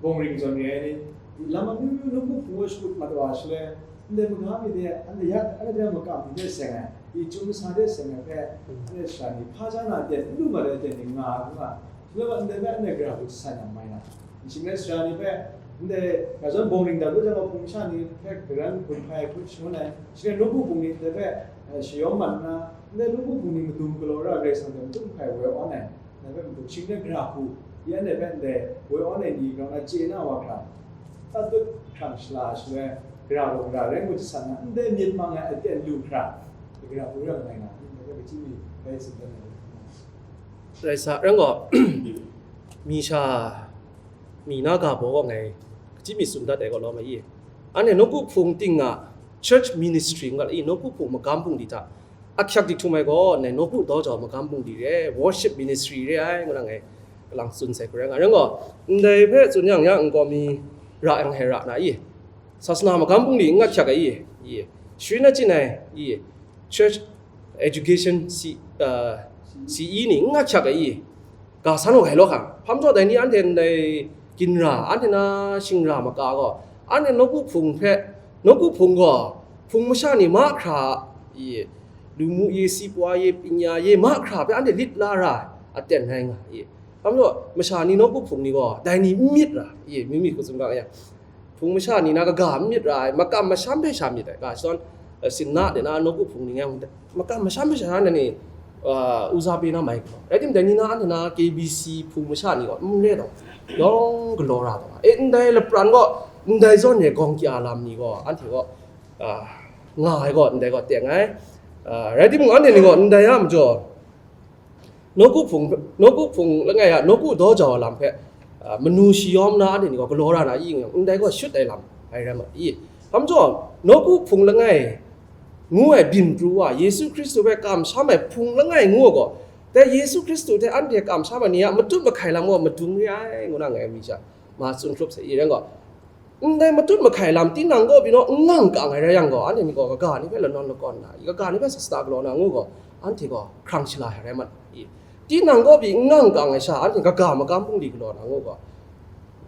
bawng ring zawn re ai ni, lam amyu myu nawku hpung gaw shakut mat wa shaloi, ndai maga mi hte, anhte ya, anhte makam ni hte seng ai, i, chyum masa hte seng ai hpe, anhte sara ni hpa ja na aten, n lu mat ai aten ni nga ai hku nga, shaloi wa ndai hpe anhte gara hku san yang mai na, nshing rai sara ni hpe, ndai, ga zawn bawng ring dat u jang gaw, hpung sha ni hpe karan gun hpai hput shangun ai, shing rai nawku hpung ni ndai hpe, eh, shayawm mat nna, ndai nawku hpung ni madung galaw ra Karai Kasang hte madung hpai woi awn ai, ndai hpe madu shing rai gara hku, ya ndai hpe ndai woi awn ai ni grau na chye na wa hkra, tatut hkrang shala shaloi, gara gaw gara rai ngut jasat na, ndai myit mang ai aten lu hkra, gara hku rai nga ai nga, ndai hpe kachyi mi bai tsun dan ai. Rai sa, rai gaw, mi sha, mi na ga baw gaw ngai, kachyi mi tsun dat ai gaw lawm ai i. Anhte nawku hpung ting nga, Church ministry ngu ga i, nawku hpung magam bungli hta ahkyak di htum ai gaw, nai nawku daw jau magam bungli re, worship ministry re ai, ngu na ngai kalang tsun sai hku rai nga. Rai gaw, ndai hpe tsun yang, ya nkaw mi ra yang hte ra na i, sasana magam bungli n ahkyak ai i, i, sharin achyin ai i, church education si, uh, si i ni n ahkyak ai i, ga san wa ai law hkang. Hpa majaw dai ni anhte ndai ginra, anhte na shingra maka gaw, anhte nawku hpung hpe, nawku hpung gaw, hpung masha ni mahkra i, lu mu ye, si pwa ye, pinya ye, mahkra hpe anhte lit la ra ai aten rai nga i. Hpa majaw, masha ni nawku hpung ni gaw, dai ni n myit ra i, mi mi hku tsun ga ya. Hpung masha ni na kaga n myit ra ai, makam masham hpe sha myit ai, ga shadawn, eh, sinna de na nawku hpung ni ngai hpung de, makam masham hpe sha na ni, uh, uza pe na mai gaw. Rai timung, dai ni na anhte na K B C hpung masha ni gaw n re taw, yawng galaw ra taw. E, ndai lapran gaw, ndai zawn re gawng kya lam ni gaw, anhte gaw, uh, nga ai gaw, ndai gaw teng ai. Uh, rai timung, anhte ni gaw, ndai a majaw, nawku hpung, nawku hpung langai a, nawku daw jau ai lam hpe, a, manu shayawm na anhte ni gaw galaw ra na i, ndai gaw shut ai lam ai rai ma i. Hpa majaw, nawku hpung langai ngu ai byin pru wa, Yesu Hkristu hpe kamsham ai hpung langai ngu ai gaw, dai Yesu Hkristu hte anhte kamsham ai ni a matut mahkai lam gaw madung re ai, ngu na ngai mi sha, ma tsun hkrup sai i rai gaw, ndai matut mahkai lam tinang kaw pyi naw n ngang kang ai rai yang gaw, anhte ni gaw kaga ni hpe lanawn lakawn na i, kaga ni hpe sasa galaw na ngu gaw, anhte gaw hkrang shala ai rai mat i. Tinang kaw pyi n ngang kang ai sha, anhte kaga magam bungli galaw na ngu gaw,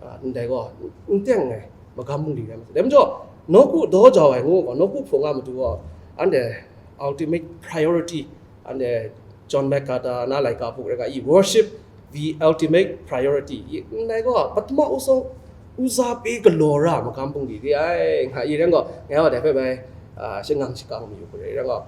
a, ndai gaw n teng ai magam bungli rai mat. Dai majaw, nawku daw jau ai ngu gaw, nawku hpung a matu gaw, anhte ultimate priority, anhte John MacArthur na laika hpuk rai ga i, worship the ultimate priority i, ndai gaw patma usawng uza pe galaw ra magam bungli re ai, nga i rai gaw, ngai wa dai hpe bai, a, shangang shakang mayu hku rai rai gaw,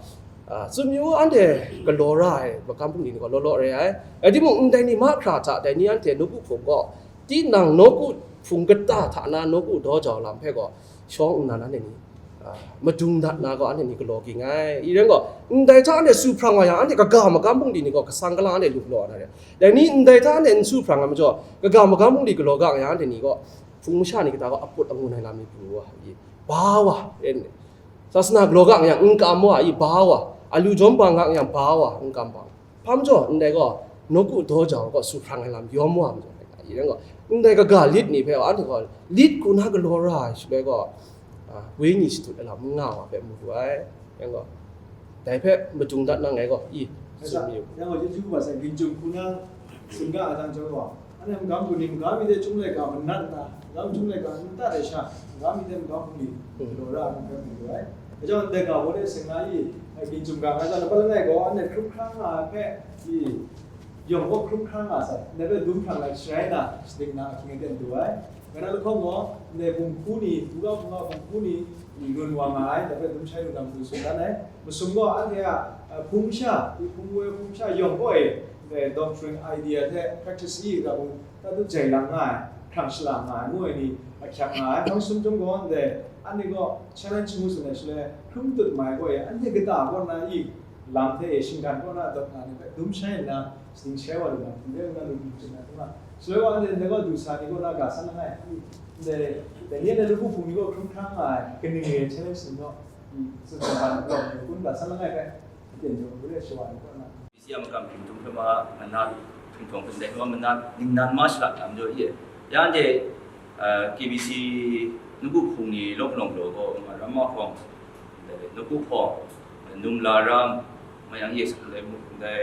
a, tsun yu anhte galaw ra ai magam bungli ni gaw law law re ai. Rai timung, ndai ni mahkra hta dai ni anhte nawku hpung gaw, tinang nawku hpung kata hta na nawku daw jau lam hpe gaw, shawng nnan anhte ni, a, madung dat na gaw anhte ni galaw ging ai. I rai gaw, ndai hta anhte su hprang wa yang, anhte kaga magam bungli ni gaw kasang kalang anhte lu galaw na re. Dai ni ndai hta anhte n su hprang ai majaw, kaga magam bungli galaw ga yang, anhte ni gaw hpung masha ni kata gaw aput angun ai lam ni pru wa, i, ba wa, e, sasana galaw ga yang n kam wa, i, ba wa, alu jawm bang ga yang ba wa, n kam bang. Hpa majaw, ndai gaw, nawku daw jau gaw su hprang ai lam yawm wa majaw, i rai gaw, ndai kaga lit ni hpe anhte gaw lit hku na galaw ra ai shaloi gaw, a, wenyi shadut ai lam n nga wa hpe mu ru ai, rai gaw, dai hpe madung dat na ngai gaw, i, tsun mayu. Yang gaw, chyeju kaba sai, ginchyum hku na tsun ga ai jang chyawm gaw, anhte magam bungli, magam mi hte chyum laika manat nna, magam chyum laika n tat ai sha, magam mi hte magam bungli galaw ra ai hpe mu ru ai. Dai jang, ndai ga baw de seng na i, ginchyum ga nga jang, laban langai gaw, anhte hkrup hkra nga ai hpe, i, yawng gaw hkrup hkra nga sai, ndai hpe dum hprang ai sharai na, shadik na ahkying aten du ai. Ngai na lahkawng gaw, ndai bum hku ni, hpung ga hpung ga bum hku ni, i, lun wa nga ai, ndai hpe dum shai lu na matu tsun dan ai. Masum gaw, anhte a, a, hpung sha, i, hpung woi hpung sha yawng gaw e, ndai doctrine idea hte practice i, ga bung, tatut jai lang nga ai, hkrang shala nga ai ngu ai ni ahkyak nga ai. Hpang sum chyawm gaw ndai, anhte gaw challenge ngu tsun ai shaloi, hkrum tut mai gaw e, anhte kata kaw na i, lam hte e shinggan kaw na dawt nga ni hpe dum shai nna, shaning shai wa lu na, hpung de nna lu lu tsun ai hkrum nga. Shaloi wa anhte ndai gaw du sa ni kaw na ga san langai, i, ndai, dai ni anhte lawku hpung ni gaw hkrum hkrang nga ai, kaning re ai challenge ni gaw, i, tsun sa ga na gaw, kun ga san langai hpe, aten jaw, ngu let shawa ni kaw na. B C a makam hping htum hpe ma, manat, hping htawng hpe ndai hpe ma, manat, ningnan ma shara lam jaw i. Ya anhte, ah, K B C nawku hpung ni lawng hkalawng galaw gaw, ma ram ma hkawng, ndai nawku hpawng, num la ram, ma yang i, ndai, ndai,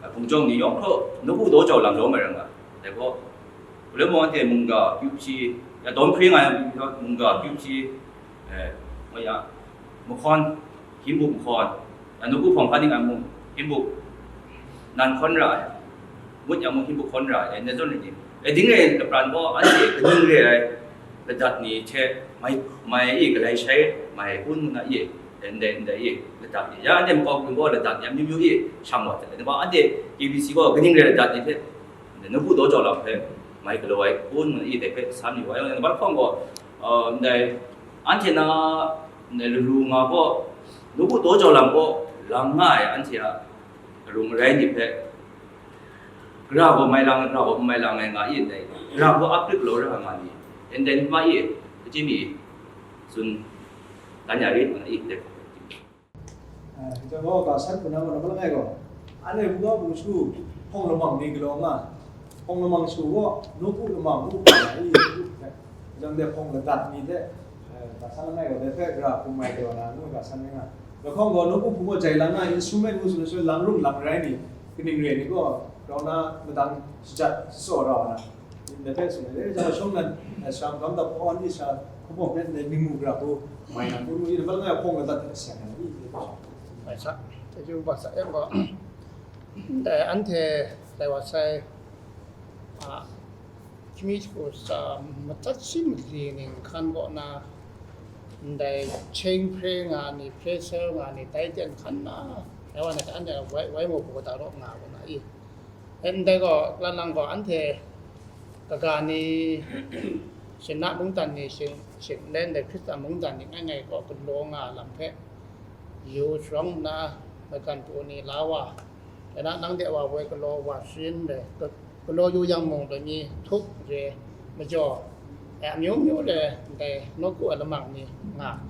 ah, hpung jawng ni yawng hkraw, nawku daw jau lam lawm ai ram nga, ndai gaw, Gulai mung anhte mungga kyu hpyi, ya dawn hpring ai mungga kyu hpyi, eh, ma ya, mahkawn, hpyi buk mahkawn, ya nawku hpawng hpa ning ai mung, hpyi buk nan hkawn ra ai, ngut yang mung hpyi buk hkawn ra ai, dai zawn rai ni. E, ding rai ai lapran gaw, anhte kaning re ai ladat ni hte mai, mai e galai shai mai kun ngu na e, ndai, ndai e ladat ni. Ya anhte makau kun gaw ladat ni amyu myu e shang wa hte, dai gaw anhte K B C gaw kaning re ai ladat ni hte, nawku daw jau lam hpe mai galaw ai kun ngu na e dai hpe san yu ai. Yawng yang, nambat hkawng gaw, uh, ndai, anhte na, ndai laru nga gaw, nawku daw jau lam gaw lang nga ai anhte a arung arai ni hpe, gara gaw mai lang, gara gaw mai lang ai nga i ndai, gara gaw ap rit galaw ra nga ni, ndai ni ma i, kaji mi tsun Anhte a rit nga i, dai hpang. Hkristu gaw ga sat hku na gaw, na malang ai gaw, anhte hpu ga hpu shu hpawng lamang ni galaw nga, hpawng lamang shu gaw, nawku lamang ngu hpa na i, hkristu hpe, hkristu hpe hpawng ladat ni hte, eh, ga sat langai gaw, dai hpe gara hkum mai galaw na ngu ga sat rai nga. Lahkawng gaw, nawku hpu gaw jai lang nga, instrument ngu suna suna lang rung lang rai ni, kaning re ni gaw, grau na madang shajat shasaw rau na. Ndai hpe tsun ai, e, ja shawng nan, e, sara magam dap hkaw ni sara hkabawng hpe ndai mying mu gara hku mai na hku, yin hpa langai hpawng ladat hte seng ai ni? Bai sa, chyeju ba sa yang gaw, ndai anhte dai wa sai, a, hkying hku sa matsat si mali ning hkan kaw na, ndai cheng hpre nga ni, hpre sel nga ni, dai ten hkan na, dai wa na anhte wai, wai mu hku da raw nga kaw na i. Ndai gaw, lang lang gaw, anhte kaga ni, Shana mungdan ni, shing, shing len de Hkristan mungdan ni ngai ngai gaw galaw nga lam hpe, yu sharawng nna, maigan pru ni la wa, dai na nang de wa woi galaw wa sharin de, ga-, galaw yu yang mung, dai mi htup re majaw, e, amyu myu re ndai nawku ai lamang ni nga,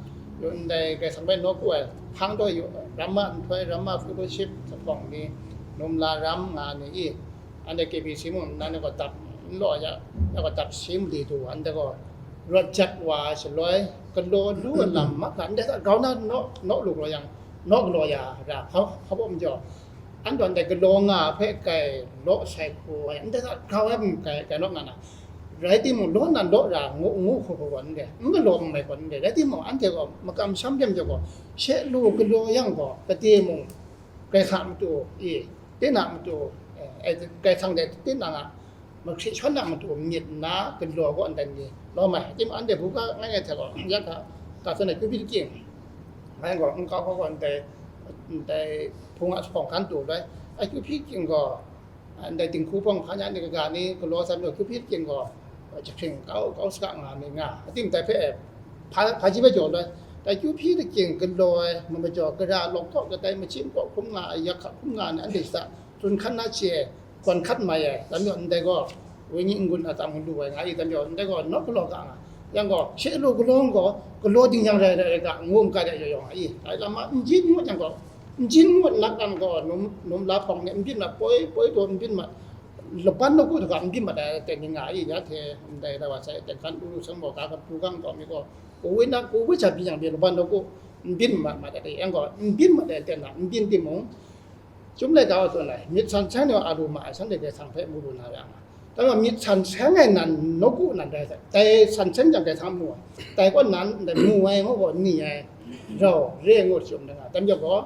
yu ndai Karai Kasang hpe nawku ai hpang taw yu, ramma nhtoi, ramma fellowship zuphpawng ni, num la ram nga ni i, anhte K B C mung, nanhte gaw dap n law ya, ya gaw dap shi mali du, anhte gaw rawt jat wa ai shaloi, galaw lu ai lam mahkra, ndai hta grau na naw, naw lu galaw yang, naw galaw ya ra, hpa, hpa baw majaw, anhte ndai galaw nga hpe kai law sai hku ai, ndai hta grau ai mung kai, kai law nga na, rai timung, law nan law ra ngu, ngu hku hku gaw n re, n galaw n mai gaw n re, rai timung, anhte gaw makam sham hte majaw gaw, she lu galaw yang gaw, kade mung, Karai Kasang a matu i, tinang a matu, eh, Karai Kasang de tinang a mahkri shawn a matu myit nna galaw gaw ndai ni lawm ai. Tim anhte buga ngai ngai hte gaw, ya hka, ka tsun ai, kyu hpyi king, ngai gaw n kau hkau gaw ndai, ndai hpung a zuphpawng hkan tu ai, a kyu hpyi king gaw, ndai dinghku hpawng hkan ya ni kaga ni galaw sai majaw, kyu hpyi king gaw, jahpring kau, kau saga nga mi nga, atim dai hpe, hpa, hpa ji bai jaw loi, dai kyu hpyi king galaw ai, ma majaw, gara lawk kaw kadai, machyin kaw hkrum nga ai, yak hka hkrum nga ai, anhte shada tsun hkan na chye ai, gawn hkat mai ai, dai majaw ndai gaw, wenyi n-gun a tang lu ai nga i, dai majaw ndai gaw nawk galaw ga nga, yang gaw, she lu galaw gaw, galaw ding yang rai, rai, rai ga, ngu n ga de yaw yaw nga i, dai lam a n jin ngut yang gaw, n jin ngut lak yang gaw, num, num la hpawng ni n byin mat, poi, poi taw n byin mat, laban nawku hta ga n byin mat ai, ten ni nga i, ya hte ndai rai wa sai, ten hkan lu lu seng gaw, ga hkan pru gang gaw mi gaw, kawi na, kawi sha byin yang mi laban nawku n byin mat, mat ai, yang gaw, n byin mat ai, ten na, n byin timung, Chyum laika wa tsun ai, myit san seng ni a lu ma ai, shanhte Karai Kasang hpe mu lu na ra nga. Dai gaw myit san seng ai nan, nawku nan rai sai, dai san seng jang Karai Kasang mu ai, dai kaw nan, dai mu ai, ngu gaw ni ai, rau, re ngu chyum dai nga. Dai majaw gaw,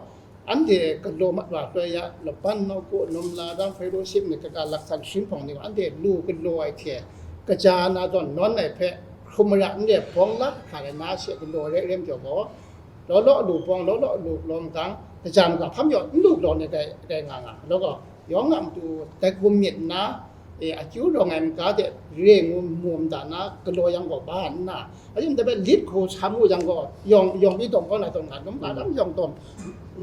anhte galaw mat wa hkoi ya, laban nawku, num la, rang fellowship ni kaga laksan sharin hpawng ni gaw, anhte lu galaw ai hte, kaja na zawn nawn ai hpe, hkrum mara n re, bawng la hkra ai na she galaw re, re majaw gaw, law law lu bawng, law law lu lawm gang, kaja maga hpam yaw n lu law ni rai, rai nga nga, law gaw, yawng a matu dai hkum myit nna, e, akyu rawng ai maga de re ngu mu mda na, galaw yang gaw ba nna, a yin dai bai lit hku sa mu yang gaw, yawng, yawng pyi dawm kau na tawn nga, num ga dang yawng dawm,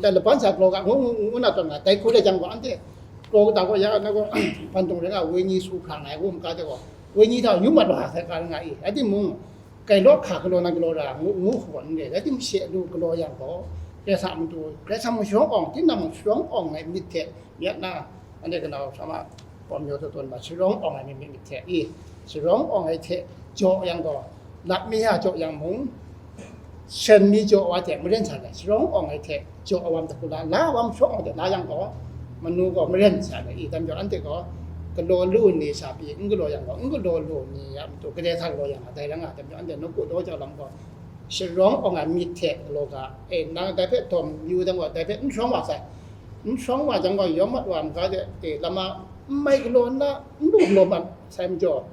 dai laban sa galaw ga ngu, ngu, ngu na tawn nga, dai hku rai yang gaw, anhte kraw kata gaw ya na gaw, hpan tung rai nga, wenyi su hkra nga ai ngu maga de gaw, wenyi hta yu mat wa sai ka nga i, rai timung, kai law hka galaw na galaw ra ngu, ngu hku gaw n re, rai timung, she lu galaw yang gaw, Karai Kasang a matu, Karai Kasang mung sharawng awng, tinang mung sharawng awng ai myit hte, myit na, anhte kanau hkra ma, pawm yawng tawn tawn ma, sharawng awng ai myit, myit, myit hte i, sharawng awng ai hte jaw yang gaw, lap mi ya jaw yang mung, shen mi jaw wa hte maren sa ai, sharawng awng ai hte jaw awam hta hku la, la awam sharawng awng hte la yang gaw, manu gaw maren sa ai, i, dai majaw anhte gaw, galaw lu ni sha pyi n galaw yang gaw, n galaw lu ni a matu, gade sa galaw yang a, dai rai nga, dai majaw anhte nawku daw jau lam gaw, sharawng awng ai myit hte galaw ga, e, nang dai hpe dawm yu dang gaw, dai hpe n sharawng wa sai, n sharawng wa jang gaw, yawm mat wa maga de, e, lama n mai galaw nna, n lu galaw mat sai majaw,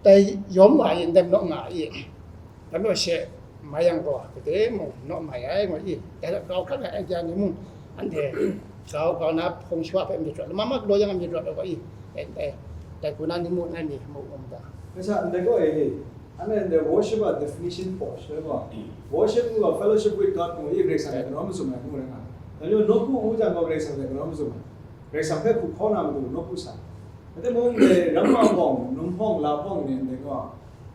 dai yawm wa yin dai naw nga i, dai naw she mai yang gaw, kade mung naw mai ai, ngu i, dai hta grau hkrat ai, ai ja ni mung, anhte grau, grau na hpung shawa hpe myit rawt, lama ma galaw yang myit rawt ai gaw i, dai, dai, dai hku na ni mu ngai mi mu um da. Rai sa, ndai gaw e, anhte ndai worship a definition hpaw shaloi gaw, worship ngu gaw fellowship with God ngu i, Karai Kasang hte kanawn mazum ai ngu rai nga. Dai majaw nawku ngu jang gaw Karai Kasang hte kanawn mazum ai, Karai Kasang hpe hku hkaw na matu nawku sa. Rai timung, ndai ramma hpawng, num hpawng, la hpawng ni ndai gaw,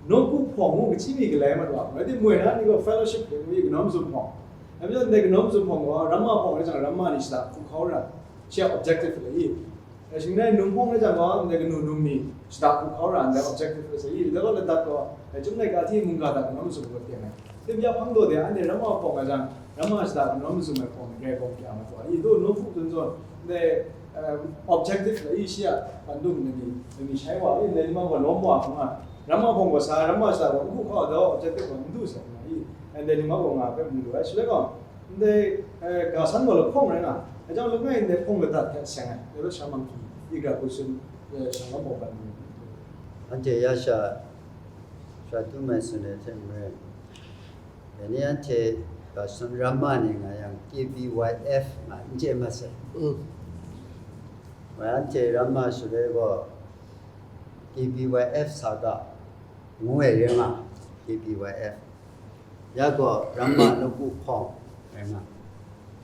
Nawku hpawng mung kaji mi galai mat wa, rai timung, na ni gaw fellowship hte mu i, kanawn mazum hpawng. Dai majaw, ndai kanawn mazum hpawng gaw, ramma hpawng rai jang, ramma ni shada hku hkau ra, shi a objective la i. Dai shing rai, num hpawng rai jang gaw, ndai kanu num ni shada hku hkau ra, ndai objective la sa i. Dai gaw ladat gaw, dai chyum laika hti mungga hta kanawn mazum gaw teng ai. Tim ya hpang daw de, anhte ramma hpawng rai jang, ramma shada kanawn mazum ai hpawng ni grai bawng kya mat wa i. Daw nawku zawn zawn, ndai, eh, objective la i, shi a pandum ni, ni shai wa i, ndai ni ma gaw lawm wa hkung a. Ramma hpawng gaw sa, ramma shada gaw n hku hkau ai, dai objective gaw n du sai nga i, ndai ni ma gaw nga hpe mu lu ai. Shaloi gaw, ndai, eh, ga san gaw lahkawng rai nga, dai jang langai ndai hpawng ladat hte seng ai, dai bai sha Mangki, i gra hku sun, eh, sha Mangki bawng ban mu. Anhte ya sha, sha tum ai tsun ai hte maren, dai ni anhte ga san ramma ni nga yang, K B Y F nga n chye mat sai. Mm. Wa anhte ramma shaloi gaw, K B Y F sa ga, ngu ai rai nga, K B Y F. Ya gaw ramma nawku hpawng rai nga.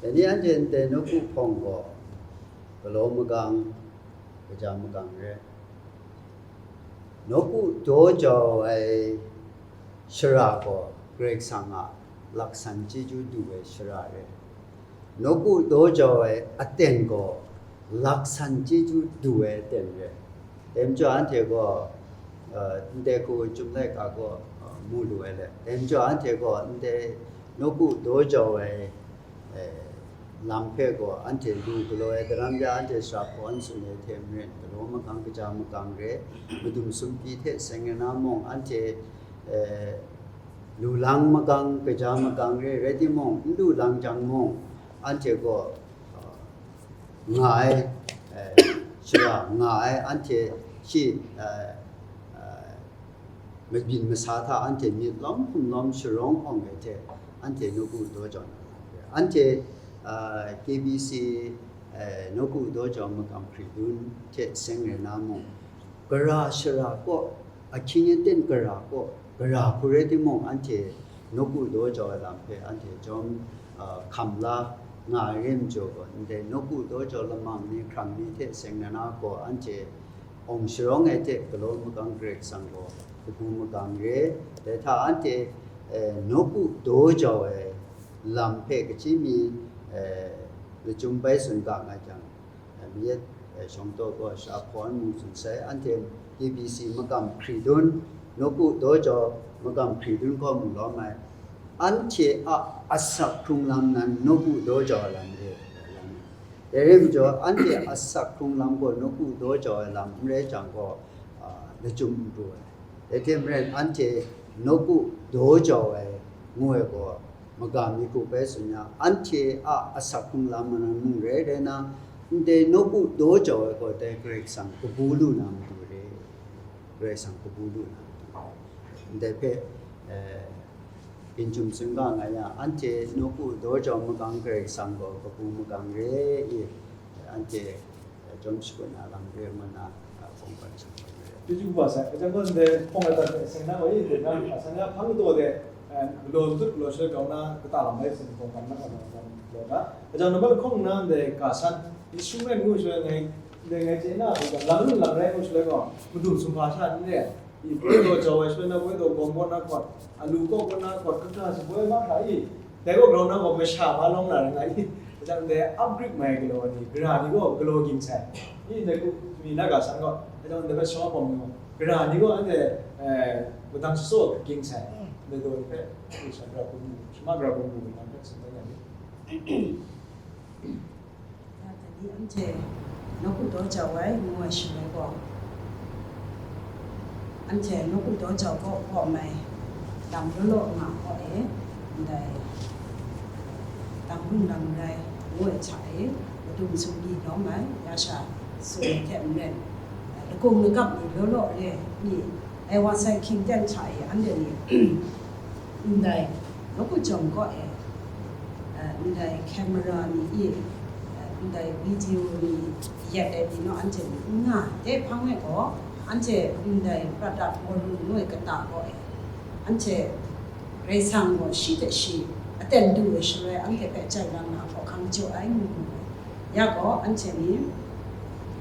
Dai ni anhte ndai nawku hpawng gaw, galaw magang, kaja magang rai. Nawku daw jau ai shara gaw, Karai Kasang a laksan chyeju du ai shara rai. Nawku daw jau ai aten gaw, laksan chyeju du ai aten rai. Dai majaw anhte gaw, eh, ndai hku chyum laika gaw, eh, mu lu ai le. Dai majaw anhte gaw ndai nawku daw jau ai, eh, lam hpe gaw anhte lu galaw ai daram ya, anhte sara hpaw n tsun ai hte maren, galaw magang, kaja magang rai, madum sumpi hte seng ai na mung, anhte, eh, lu lang magang, kaja magang rai, rai timung, n lu lang jang mung, anhte gaw, uh, nga ai, eh, shara nga ai, anhte shi, eh, eh, mabyin masa hta anhte myit lawm hkum lawm sharawng awng ai hte, anhte nawku daw jau na lam rai. Anhte, eh, K B C, eh, nawku daw jau magam hkri dun hte seng rai na mung, gara shara kaw, ahkying aten gara kaw, gara hku rai timung, anhte nawku daw jau ai lam hpe anhte jawm, ah, hkam la nga ai rai majaw gaw, ndai nawku daw jau lamang ni, hkrang ni hte seng na na gaw, anhte awng sharawng ai hte galaw magang Karai Kasang gaw kabu magang re. Dai hta anhte, eh, nawku daw jau ai lam hpe kaji mi, eh, lachyum bai tsun ga nga jang, eh, mayat, eh, shawng taw gaw sha hpawn mung tsun sai, anhte K B C magam hkri dun, nawku daw jau magam hkri dun gaw mu lawm ai, anhte a asak hkrung lam nan nawku daw jau ai lam re, lam. Dai rai majaw, anhte asak hkrung lam gaw nawku daw jau ai lam n rai jang gaw, a, lachyum n pru ai. Dai hte maren, anhte nawku daw jau ai ngu ai gaw, maga mi hku bai tsun ya, anhte a asak hkrung lam manan mung rai rai na, ndai nawku daw jau ai gaw, dai Karai Kasang kabu lu na matu re, Karai Kasang kabu lu na matu re. Ndai hpe, eh, Ginjum tsun ga nga yang, anhte nawku daw jau magang Karai Kasang gaw kabu magang re i, anhte, eh, jawm shakut na lam re ngu nna, ah, hpawng hkan shang ai re. Chyeju kaba sai, kajang gaw ndai hpawng ai dat hpe seng na gaw i, ndai na, a san ya hpang taw de, eh, galaw tut galaw shaloi grau na kata lam rai sin hpawng hkan na ga lam lam law na. Kajang nambat lahkawng nna ndai ga san, instrument ngu shaloi ngai, ndai ngai chye na, lam lam rai ngu shaloi gaw, madum sumhpa sha n re ai. I, poi daw jau ai shaloi na, poi daw gawm kaw na hkawt, alu kaw kaw na hkawt, kahta shaboi mahkra i, dai kaw grau na gaw masha hpa lawng na rai nga i, ajan dai up Greek mai galaw ni, gara ni gaw galaw ging sai. I, dai hku mi na ga san gaw, ajan dai hpe shawa bawng ni gaw, gara ni gaw anhte, eh, madang shasaw ging sai. Dai daw ni hpe, i, sha gara hku mu, shama gara hku mu, nang hpe tsun dan ya mi. Ya, dai ni anhte nawku daw jau ai ngu ai shaloi gaw, anhte nawku daw jau kaw kaw mai lam law law nga kaw e, ndai dang hpung dang rai ngu ai hta e, madung sumri lawm ai, ya sha tsun ai hte maren, lakung lagap ni law law re mi, ai wa sai hkying ten hta e, anhte ni ndai nawku jawm kaw e, eh, ndai camera ni i, eh, ndai video ni yet ai ni naw anhte ni n nga, dai hpang e gaw, anhte ndai prat dat bawlu ngu ai kata gaw e, anhte Karai Kasang gaw shi hte shi aten du ai shaloi, anhte hpe jai lam na hkawhkam jaw ai ngu ngu ai. Ya gaw, anhte ni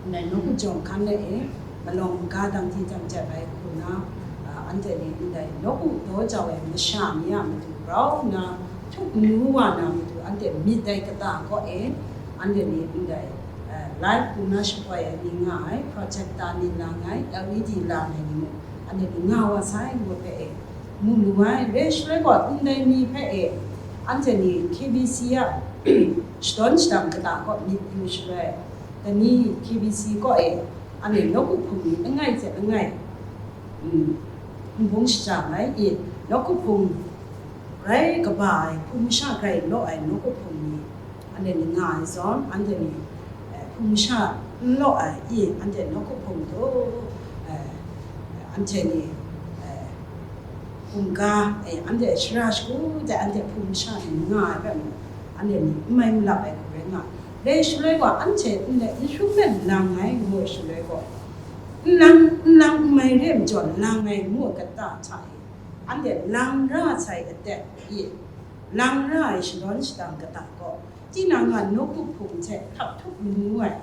ndai nawku jawm hkan e, malawng maga dang di dang jat ai hku na, a, Anhte ni ndai nawku daw jau ai masha ni a matu grau nna htup manu wa na matu anhte myit ai kata kaw e, anhte ni ndai, eh, live hpung na shapoi ai ni nga ai, projector ni lang ai, L E D lang ai ni mung, anhte ni nga wa sai ngut hpe e, mu lu ai, re shaloi gaw ndai ni hpe e, anhte ni K B C a shadawn shadang kata kaw myit yu shaloi, dai ni K B C kaw e, anhte nawku hpung ni langai hte langai, mm, n bung shajang ai i, nawku hpung rai kaba ai, hpung masha grai law ai nawku hpung ni, anhte ni nga ai zawn, anhte ni, eh, hpung masha n law ai i, anhte nawku hpung tu, eh, anhte ni, eh, hpung ga, eh, anhte shara shagu de anhte hpung masha ni nga ai hpe mung, anhte ni n mai malap ai hku rai nga ai. Dai shaloi gaw, anhte ndai instrument lang ai ngu ai shaloi gaw, n lang, n lang n mai re ai majaw, lang ai ngu ai kata hta e, anhte lang ra sai aten i, lang ra ai shadawn shadang kata gaw, tinang a nawku hpung hte hkap htup manu ai,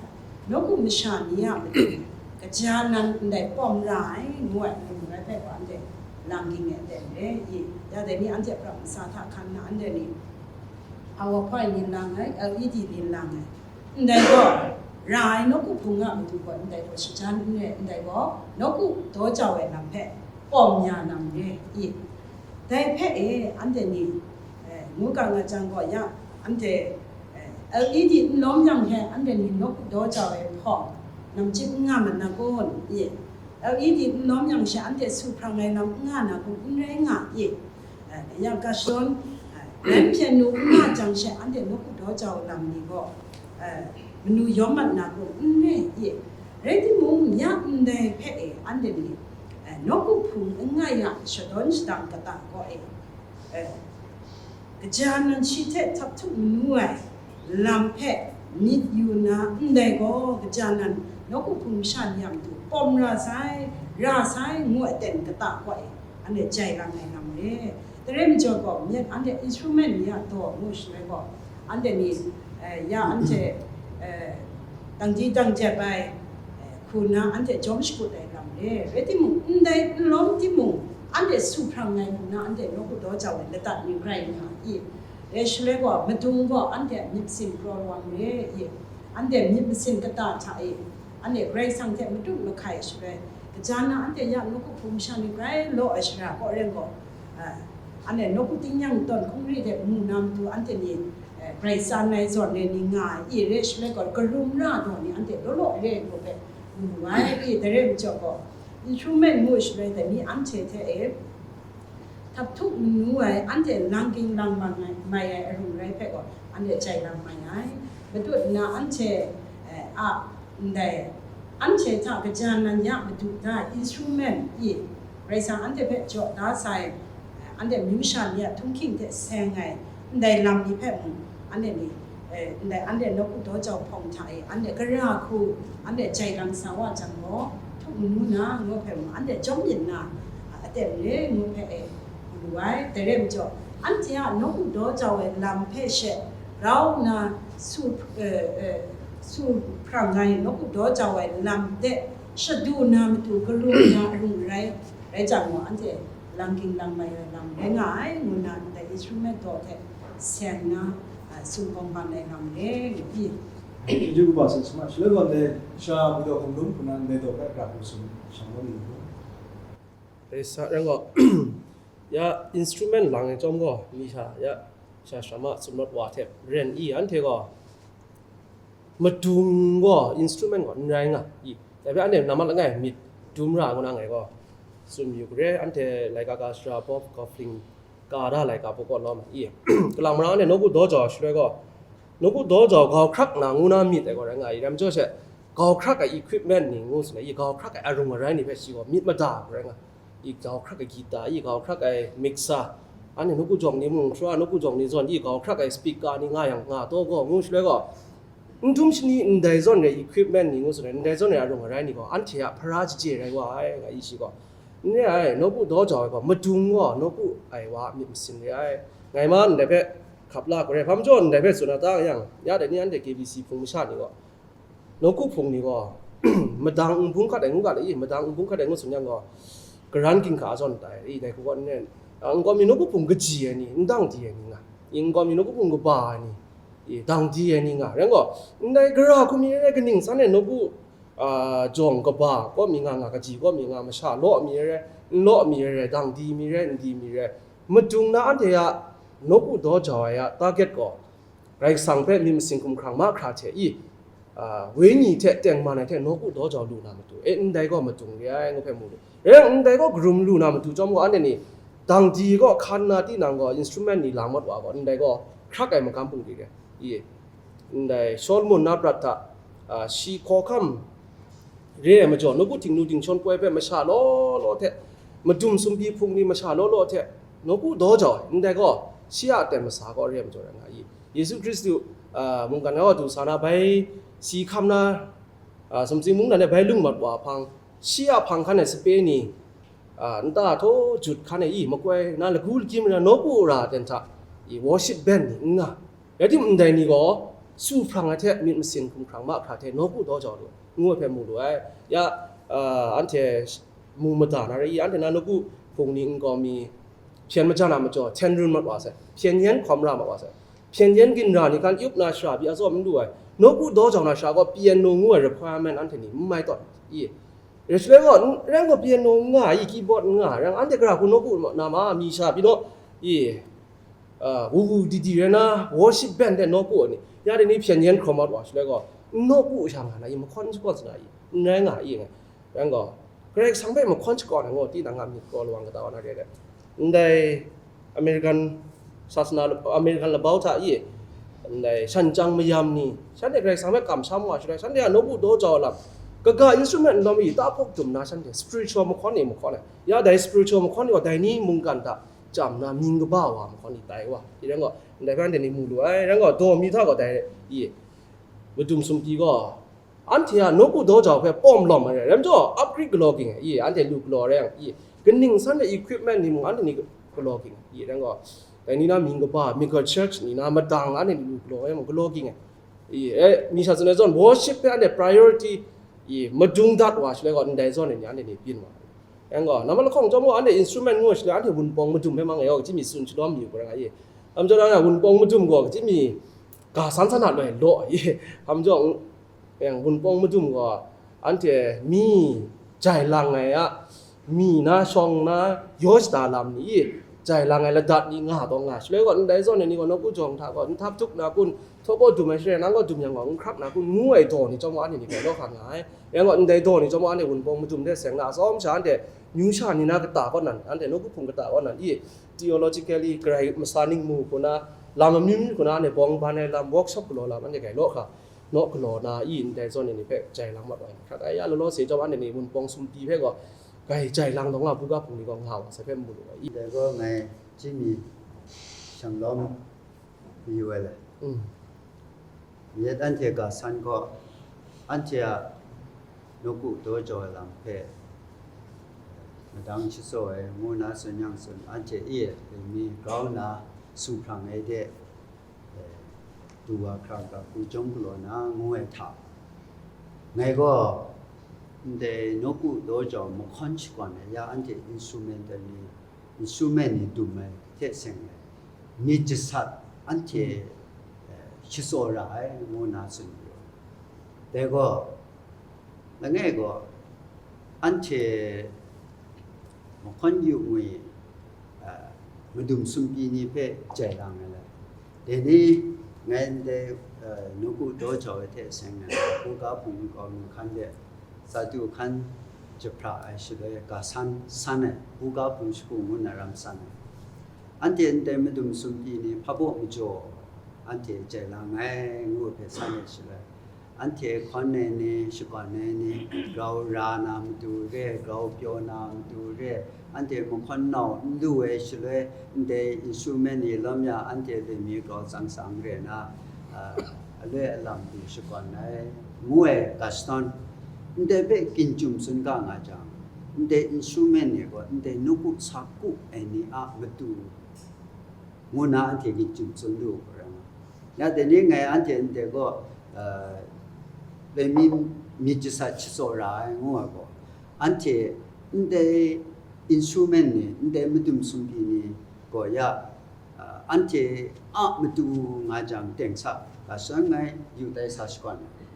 nawku masha ni a matu, kaja nan ndai pawm ra ai ngu ai, ngu ai hpe gaw, anhte lang ging ai aten re i, ya dai ni anhte prat masa hta hkan nna, anhte ni Power point ni lang ai, L E D ni lang ai. Ndai gaw, ra ai nawku hpung a matu gaw ndai gaw shajan n re, ndai gaw nawku daw jau ai lam hpe pawm ya na mare i. Dai hpe e, anhte ni, eh, ngu ga nga jang gaw ya, anhte, eh, L E D n lawm yang hte anhte ni nawku daw jau ai hpawng, namchyip n nga mat na kun i. L E D n lawm yang she anhte su hprang ai lam n nga na kun, n rai nga i. Eh, ya ga shadawn, eh, rai hpyen nu n nga jang she, anhte nawku daw jau lam ni gaw, eh, manu yawm mat na kun, n re i. Rai timung, ya ndai hpe e, anhte ni, eh, nawku hpung n nga ya shadawn shadang kata gaw e, eh, kaja nan shi hte hkap htup manu ai lam hpe myit yu na, ndai gaw kaja nan nawku hpung masha ni a matu pawm ra sai, ra sai, ngu ai aten kata gaw e, anhte jai lang ai lam re. Dai rai majaw gaw, myit anhte instrument ni a daw ngu shaloi gaw, anhte ni, eh, ya anhte, eh, dangdi dangjep ai, eh, hku nna anhte jawm shakut ai lam re. Rai timung, ndai n lawm timung, anhte su hprang ai hku nna anhte nawku daw jau ai ladat ni rai nga i. Dai shaloi gaw, madung gaw anhte myit masin kraw wa mare i. Anhte myit masin kata hta e, anhte Karai Kasang hte matut mahkai shaloi, kaja na anhte ya nawku hpung masha ni grai law ai shara kaw ren gaw, ah, anhte nawku tingnyang tawn hkungri hte mu na matu anhte ni, eh, grai tsan ai zawn re ni nga ai, i re shaloi gaw, karum ra daw ni anhte law law re ai hpe mu ai, i dai rai majaw gaw, instrument mu shaloi dai ni anhte hte e, hkap htup manu ai, anhte lang ging lang mang ai, mai ai arung rai hpe gaw, anhte jai lang mai ai. Matut nna anhte, eh, a ndai, anhte hta kaja nan ya madu da instrument i, Karai Kasang anhte hpe jaw da sai, anhte amyu sha ni a htunghking hte seng ai ndai lam ni hpe mung, anhte ni, eh, ndai anhte nawku daw jau hpawng hta e, anhte gara hku, anhte jai lang sa wa jang gaw, htup manu na, ngu hpe mung, anhte jawm yin na, a, aten re, ngu hpe e, lu ai. Dai rai majaw, anhte a nawku daw jau ai lam hpe she grau nna su, eh, eh, su hprang ai, nawku daw jau ai lam de shadu na matu, karum na arung rai, rai jang gaw, anhte lang ging lang mai ai lam rai nga ai, ngu nna ndai instrument daw hte seng nna, a, sumgawng ban ai lam re, ngu pyi. Chyeju kaba san sha ma, shaloi gaw ndai sha Budaw Hkum Lum hku na ndai daw hpe gara hku sum shang lawm lu. Dai sa rai gaw, ya instrument lang ai chyawm gaw, mi sha, ya sha sha ma sumrawt wa hte ren i, anhte gaw, madung gaw, instrument gaw n rai nga i. Dai hpe anhte nammat langai myit dum ra ngu na ngai gaw, tsun yu kare, anhte laika ka sara Bob Kauflin ka da laika pawkaw lawm i. Kalang marang anhte nawku daw jau shaloi gaw, nawku daw jau gau hkrak na ngu na myit ai gaw rai nga i, ram jaw she, gau hkrak ai equipment ni ngu sin ai i, gau hkrak ai arung arai ni hpe shi gaw myit mada gaw rai nga. I gau hkrak ai guitar, i gau hkrak ai mixer, anhte nawku jawng ni mung, shaloi nawku jawng ni zawn, i gau hkrak ai speaker ni nga yang nga taw gaw, ngu shaloi gaw, n htum shani ndai zawn re equipment ni ngu shaloi, ndai zawn re arung arai ni gaw, anhte a hpara jaje rai wa ai, nga i shi gaw. N re ai, nawku daw jau ai gaw, madung gaw, nawku ai wa a myit masin re ai. Ngai ma ndai hpe hkap la gaw re, hpa majaw ndai hpe tsun na ta yang, ya dai ni anhte K B C hpung masha ni gaw, nawku hpung ni gaw, madang n bung hkat ai ngu ga le i, madang n bung hkat ai ngu tsun yang gaw, karan ginhka zawn tai, i, dai hku gaw n ren, a, nkau mi nawku hpung kaji ai ni, n dang di ai ni nga, i, nkau mi nawku hpung kaba ai ni, i, dang di ai ni nga, rai gaw, ndai gara hku mi rai, kaning san e nawku, a, jawng kaba kaw mi nga nga, kaji kaw mi nga, masha law mi rai, n law mi rai, dang di mi rai, n di mi rai, madung na anhte a nawku daw jau ai a target gaw, Karai Kasang hpe myit masin hkumhkrang mahkra hte i, a, wenyi hte tengman ai hte nawku daw jau lu na matu, e, ndai gaw madung re ai, ngu hpe mu lu. Rai yang, ndai gaw karum lu na matu chyawm gaw, anhte ni dang di gaw hkan na tinang gaw, instrument ni lang mat wa gaw, ndai gaw hkrak ai magam bungli re i, ndai Solomon na prat hta, a, shi hkawhkam re ai majaw, nawku htingnu dingshawn poi hpe masha law law hte, madum sumpi hpung ni masha law law hte, nawku daw jau ai, ndai gaw, shi a aten masa gaw re ai majaw rai nga i. Yesu Hkristu, a, mungkan ai wa du sa na, bai si hkam na, a, sumsing mungdan e bai lung mat wa hpang, shi a hpang hkan ai sape ni, a, nta htaw jut hkan ai i, makoi na lagu lagyim rai na nawku ra ten hta i, worship band ni n nga. Rai timung, ndai ni gaw, su hprang ai hte myit masin hkumhkrang mahkra hte nawku daw jau lu, ngu ai hpe mu lu ai. Ya, a, anhte mu mada na rai i, anhte na nawku hpung ni nkau mi hpyen majan a majaw, hten run mat wa sai, hpyen yen hkawm ra mat wa sai, hpyen yen ginra ni hkan yup na shara pyi a tsawm n lu ai, nawku daw jau na shara gaw, piano ngu ai requirement anhte ni n mai tawn i. Rai shaloi gaw, n-, rai gaw, piano n nga ai, keyboard n nga ai, rai anhte gara hku nawku na ma, mi sha pyi naw i, a, wu wu di di rai na, worship band de nawku ai ni, ya dai ni hpyen yen hkawm mat wa shaloi gaw, n nawku sha nga na i, mahkawn shakawn sa na i, n rai nga i, rai gaw, Karai Kasang hpe mahkawn shakawn ai ngaw, tinang a myit kraw lawang kata wa na re ai. Ndai American sasana, American labau hta i, ndai shan chyang mayam ni, shanhte Karai Kasang hpe kamsham wa shaloi, shanhte a nawku daw jau lam, kaga instrument n lawm i, tahpawk dum na, shanhte spiritual mahkawn e mahkawn ai. Ya dai spiritual mahkawn e gaw, dai ni mungkan hta chyam na mying kaba wa mahkawn e tai wa. I rai gaw, ndai hpe anhte ni mu lu ai, rai gaw, daw mi hta gaw dai i, madum sumpi gaw, anhte a nawku daw jau hpe pawm lawm ai rai, rai majaw, ap hkrit galaw ging ai i, anhte lu galaw rai yang i, kaning san ai equipment ni mung anhte ni galaw ging ai i, rai gaw, dai ni na mying kaba, mega church ni na madang anhte ni lu galaw ai mung galaw ging ai i, e, mi sha tsun ai zawn, worship hpe anhte priority i, madung dat wa shaloi gaw, ndai zawn ai ni anhte ni byin wa ai. Yang gaw, nambat lahkawng chyawm gaw, anhte instrument ngu ai shaloi, anhte wunpawng madum hpe mang e gaw, kaji mi tsun shalawm mi u ga rai nga i. Hpa majaw, anhte wunpawng madum gaw, kaji mi ga san san a loi law i. Hpa majaw, yang wunpawng madum gaw, anhte mi jai lang ai a, mi na shawng na yaw shada lam ni i, jai lang ai ladat ni nga taw nga. Shaloi gaw, ndai zawn ai ni gaw, nawku jawng hta gaw, n htap tuk na kun, htaw gaw dum ai shaloi, nang gaw dum yang gaw, n hkrap na kun, ngu ai daw ni chyawm gaw, anhte ni grai law hkra nga ai. Yang gaw, ndai daw ni chyawm gaw, anhte wunpawng madum hte seng na, atsawm sha anhte amyu sha ni na kata kaw nan, anhte nawku hpung kata kaw nan i, theologically, Karai masa ningmu hku na, lam amyu myu hku na, anhte bawng ban ai lam, workshop galaw lam, anhte grai law hkra, naw galaw na i, ndai zawn ni hpe jai lang mat wa ai. Hkrat ai, ya law law se chyawm, anhte ni wunpawng sumpi hpe gaw, grai jai lang taw nga, buga hpung ni gaw nga wa sai hpe n mu lu ai i. Dai gaw ngai chyi mi shang lawm mayu ai le. Mm. Yet anhte ga san gaw, anhte a nawku daw jau ai lam hpe madang shatsaw ai ngu na tsun yang tsun, anhte e ai mi grau nna su hprang ai de, eh, du wa hkra ga hku chyawm galaw na ngu ai hta, ngai gaw ndai nawku daw jau mahkawn shakawn ai ya anhte instrumental ni, instrument ni dum ai hte seng ai myit jasat anhte, eh, shatsaw ra ai ngu na tsun mayu ai. Dai gaw, langai gaw, anhte mahkawn yu ngwi, eh, madum sumpi ni hpe jai lang ai le. Dai ni ngai ndai, eh, nawku daw jau ai hte seng ai, buga hpung nkau mi hkan de, Sadu hkan jahpra ai shaloi ga san san ai, buga hpung shagu ngu na ram san ai. Anhte ndai madum sumpi ni hpa baw majaw anhte jai lang ai ngu hpe san ai shaloi, anhte hkawn ai ni, shakawn ai ni, grau ra na matu re, grau pyaw na matu re, anhte mahkawn nau n lu ai shaloi, ndai instrument ni lawm ya anhte lami grau tsang tsang re na, ah, aloi alam du shakawn ai, ngu ai ga shadawn, ndai hpe ginjum tsun ga nga jang, ndai instrument ni gaw ndai nawku sa ku ai ni a matu ngu na anhte ginjum tsun lu ai rai nga. Ya dai ni ngai anhte ndai gaw, eh, lami myit jasat shatsaw ra ai ngu ai gaw, anhte ndai instrument ni, ndai madum sumpi ni gaw ya, a, anhte a matu nga jang teng sa, ga san ngai yu tai sa shakawn ai.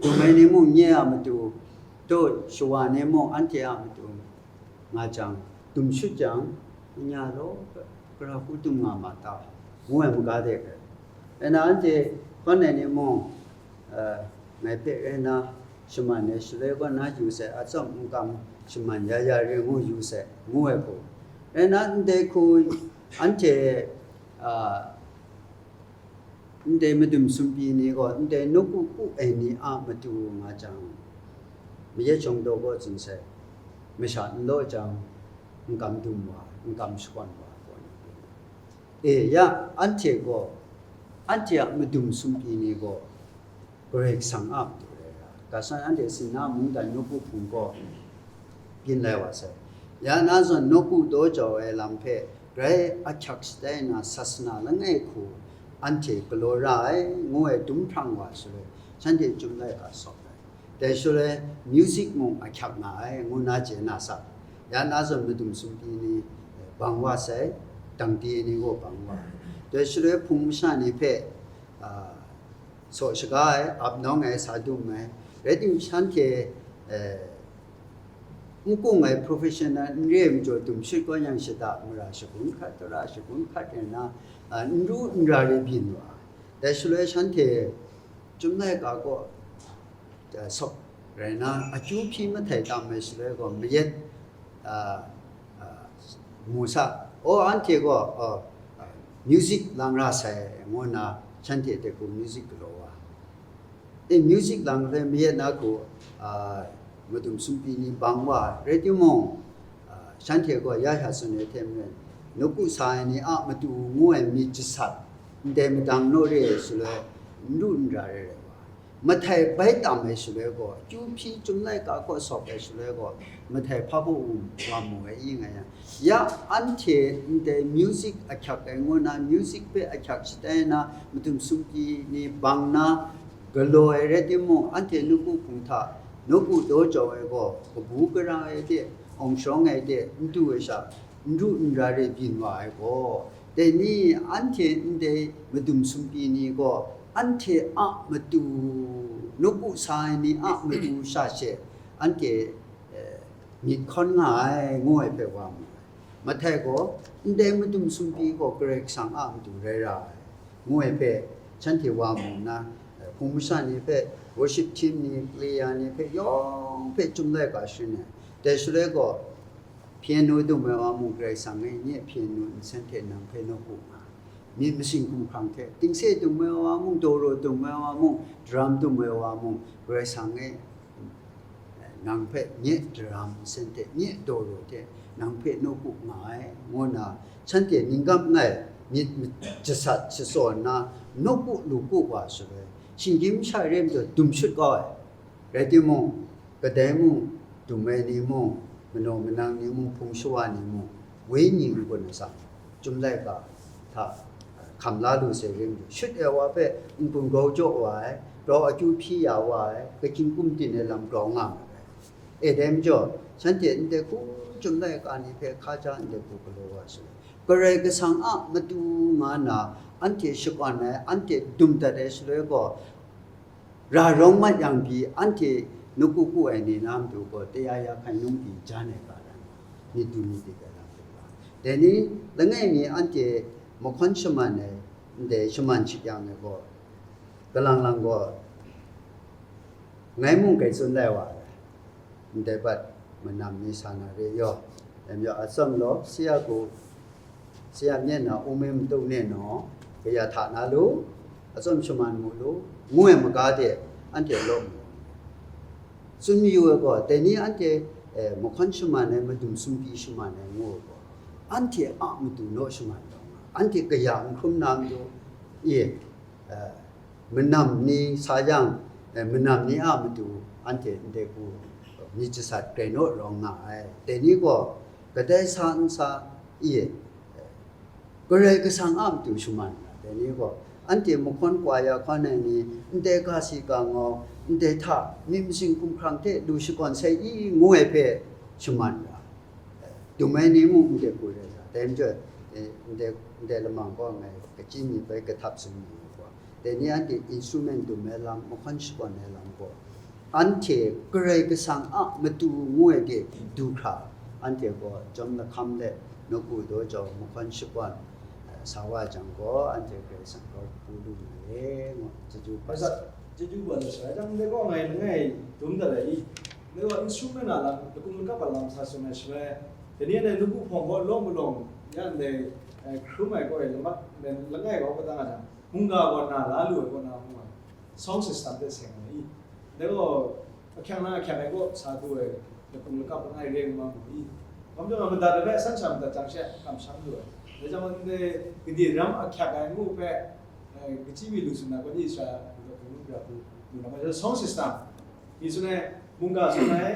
Dum ai ni mung nye a matu, daw shawa ni mung anhte a matu nga jang, dum shut jang, nya law, gara hku dum nga ma ta, ngu ai maga de rai. Rai na anhte hkawn ai ni mung, eh, ngai hpe rai na shaman ai shaloi gaw na yu sai, atsawm n kam shaman ya ya re ngu yu sai, ngu ai hku. Rai na ndai hku anhte, ah, ndai madum sumpi ni gaw ndai nawku ku ai ni a matu nga jang, mayat shawng daw gaw tsun sai, masha n law jang, n kam dum wa, n kam shakawn wa, gaw ni. E ya, anhte gaw, anhte a madum sumpi ni gaw, Karai Kasang a matu rai ra, ga san anhte Sinna mungdan nawku hpung gaw byin lai wa sai. Ya na zawn nawku daw jau ai lam hpe grai ahkyak shatai na sasana langai hku anhte galaw ra ai, ngu ai dum hprang wa shaloi, shanhte Chyum laika sawp ai. Dai shaloi music mung ahkyak nga ai, ngu na chye na sa. Ya na zawn madum sumpi ni bang wa sai, dangdi ni gaw bang wa ai. Dai shaloi hpung masha ni hpe, a, saw shaga ai, ap nawng ai, sa dum ai, rai timung shanhte, eh, n kung ai professional n re ai majaw dum shut kau yang shada mara shagun hkat, tara shagun hkat rai na, ah, n ru n ra re byin wa ai. Dai shaloi shanhte Chyum laika gaw, ah, sawk rai na, akyu hpyi mahtai tam ai shaloi gaw, mayat, ah, ah, mu sa, o, anhte gaw, oh, ah, music lang ra sai, ngu nna shanhte de hku music galaw wa. E, music lang hpe mayat na hku, ah, madum sumpi ni bang wa, rai timung, ah, shanhte gaw ya hya tsun ai hte maren, nawku sa ai ni a matu ngu ai myit jasat, ndai madang naw re ai shaloi, n ru n ra re rai wa. Mahtai bai tam ai shaloi gaw, kyu hpyi Chyum laika kaw sawk ai shaloi gaw, mahtai hpa baw wa mu ai i nga yang, ya anhte ndai music ahkyak ai ngu na, music hpe ahkyak shatai na, madum sumpi ni bang na, galaw ai rai timung, anhte nawku hpung hta nawku daw jau ai gaw, kabu gara ai de, awng sharawng ai de, n du ai sha, n ru n ra re byin wa ai gaw, dai ni anhte ndai madum sumpi ni gaw, anhte a matu, nawku sa ai ni a matu sha she, anhte, eh, myit hkawn nga ai, ngu ai hpe wa mu ai. Mahtai gaw, ndai madum sumpi gaw Karai Kasang a matu rai ra ai, ngu ai hpe shanhte wa mu nna, eh, hpung masha ni hpe, worship team ni, player ni hpe, yawng hpe Chyum laika sharin ai. Dai shaloi gaw, piano dum ai wa mung, Karai Kasang e, nye piano nsen hte nang hpe nawku nga ai. Myit masin hkumhkrang hte, tingse dum ai wa mung, dawraw dum ai wa mung, drum dum ai wa mung, Karai Kasang e, nang hpe nye daram nsen hte, nye dawraw hte, nang hpe nawku nga ai, ngu nna, shanhte ning gam ngai myit jasat shatsaw nna, nawku lu ku wa shaloi, shinggyim masha re majaw dum shut kau ai. Rai timung, kadai mung, dum ai ni mung, manaw manang ni mung, hpung shawa ni mung, wenyi n gun atsam, Chyum laika hta hkam la lu sai re majaw, shut ai wa hpe n-gun grau jaw wa ai, grau akyu hpyi ya wa ai, kakying kum tin ai lam grau nga ma ai. E dai majaw, shanhte ndai hku Chyum laika ni hpe hkaja ndai hku galaw wa shaloi, Karai Kasang a matu nga nna anhte shakawn ai, anhte dum dat ai shaloi gaw, ra rawng mat yang pyi, anhte nawku ku ai ni na matu gaw, taya ya hkai nungpyi jan ai ga rai, myit du myit dik ai lam hpe ga. Dai ni langai mi anhte mahkawn shaman ai, ndai shaman shik yang ai gaw, kalang lang gaw, ngai mung grai tsun lai wa ai. Ndai bat manam ni sa na re yaw, dai majaw atsawm law, si a ku, si a myen na, u me matu ne naw, kaya hta na lu, atsawm shaman mu lu, ngu ai maga de, anhte law mu. Tsun mayu ai gaw, dai ni anhte, eh, mahkawn shaman ai, madum sumpi shaman ai ngu ai gaw, anhte a matu naw shaman taw nga, anhte kaya n hkrum na matu, e, eh, manam ni sa yang, eh, manam ni a matu anhte ndai hku myit jasat grai naw rawng nga ai. Dai ni gaw kadai sa n sa, i, eh, Karai Kasang a matu shaman nga ai. Dai ni gaw anhte mahkawn kwa ya hkawn ai ni, ndai ga si ga ngau, ndai hta myit masin hkumhkrang hte lu shakawn sai i, ngu ai hpe shaman ra, dum ai ni mung ndai hku rai sa, dai majaw, eh, ndai, ndai lamang gaw ngai kachyi mi bai kahtap tsun mi ai gaw, dai ni anhte instrument dum ai lam, mahkawn shakawn ai lam gaw, anhte Karai Kasang a matu ngu ai de du hkra, anhte gaw jawm lahkam let, nawku daw jau mahkawn shakawn, eh, sa wa jang gaw, anhte Karai Kasang gaw pru lu nga ai, ngu chyeju bai sa. Chyeju bai sa, jang de gaw ngai langai dum dat ai i, de gaw instrument a lam, lakum lakap a lam sa tsun ai shaloi, dai ni anhte nawku hpawng gaw lawm malawng, ya ndai, eh, hkrum ai gaw e, lamat, langai gaw patang a jang, mungga gaw na la lu ai kaw na ngu ai, sound system hte seng ai i. Dai gaw, ahkyang na ahkyang ai kaw sa du ai, lakum lakap langai re ngu ma mu i. Hkam jang a madat ai hpe san sha madat jang she kamsham lu ai. Dai jang ndai gade ram ahkyak ai ngu hpe, eh, kachyi mi lu tsun na, kawni sha, lu na, sound system. Mi tsun ai, mungga tsun ai,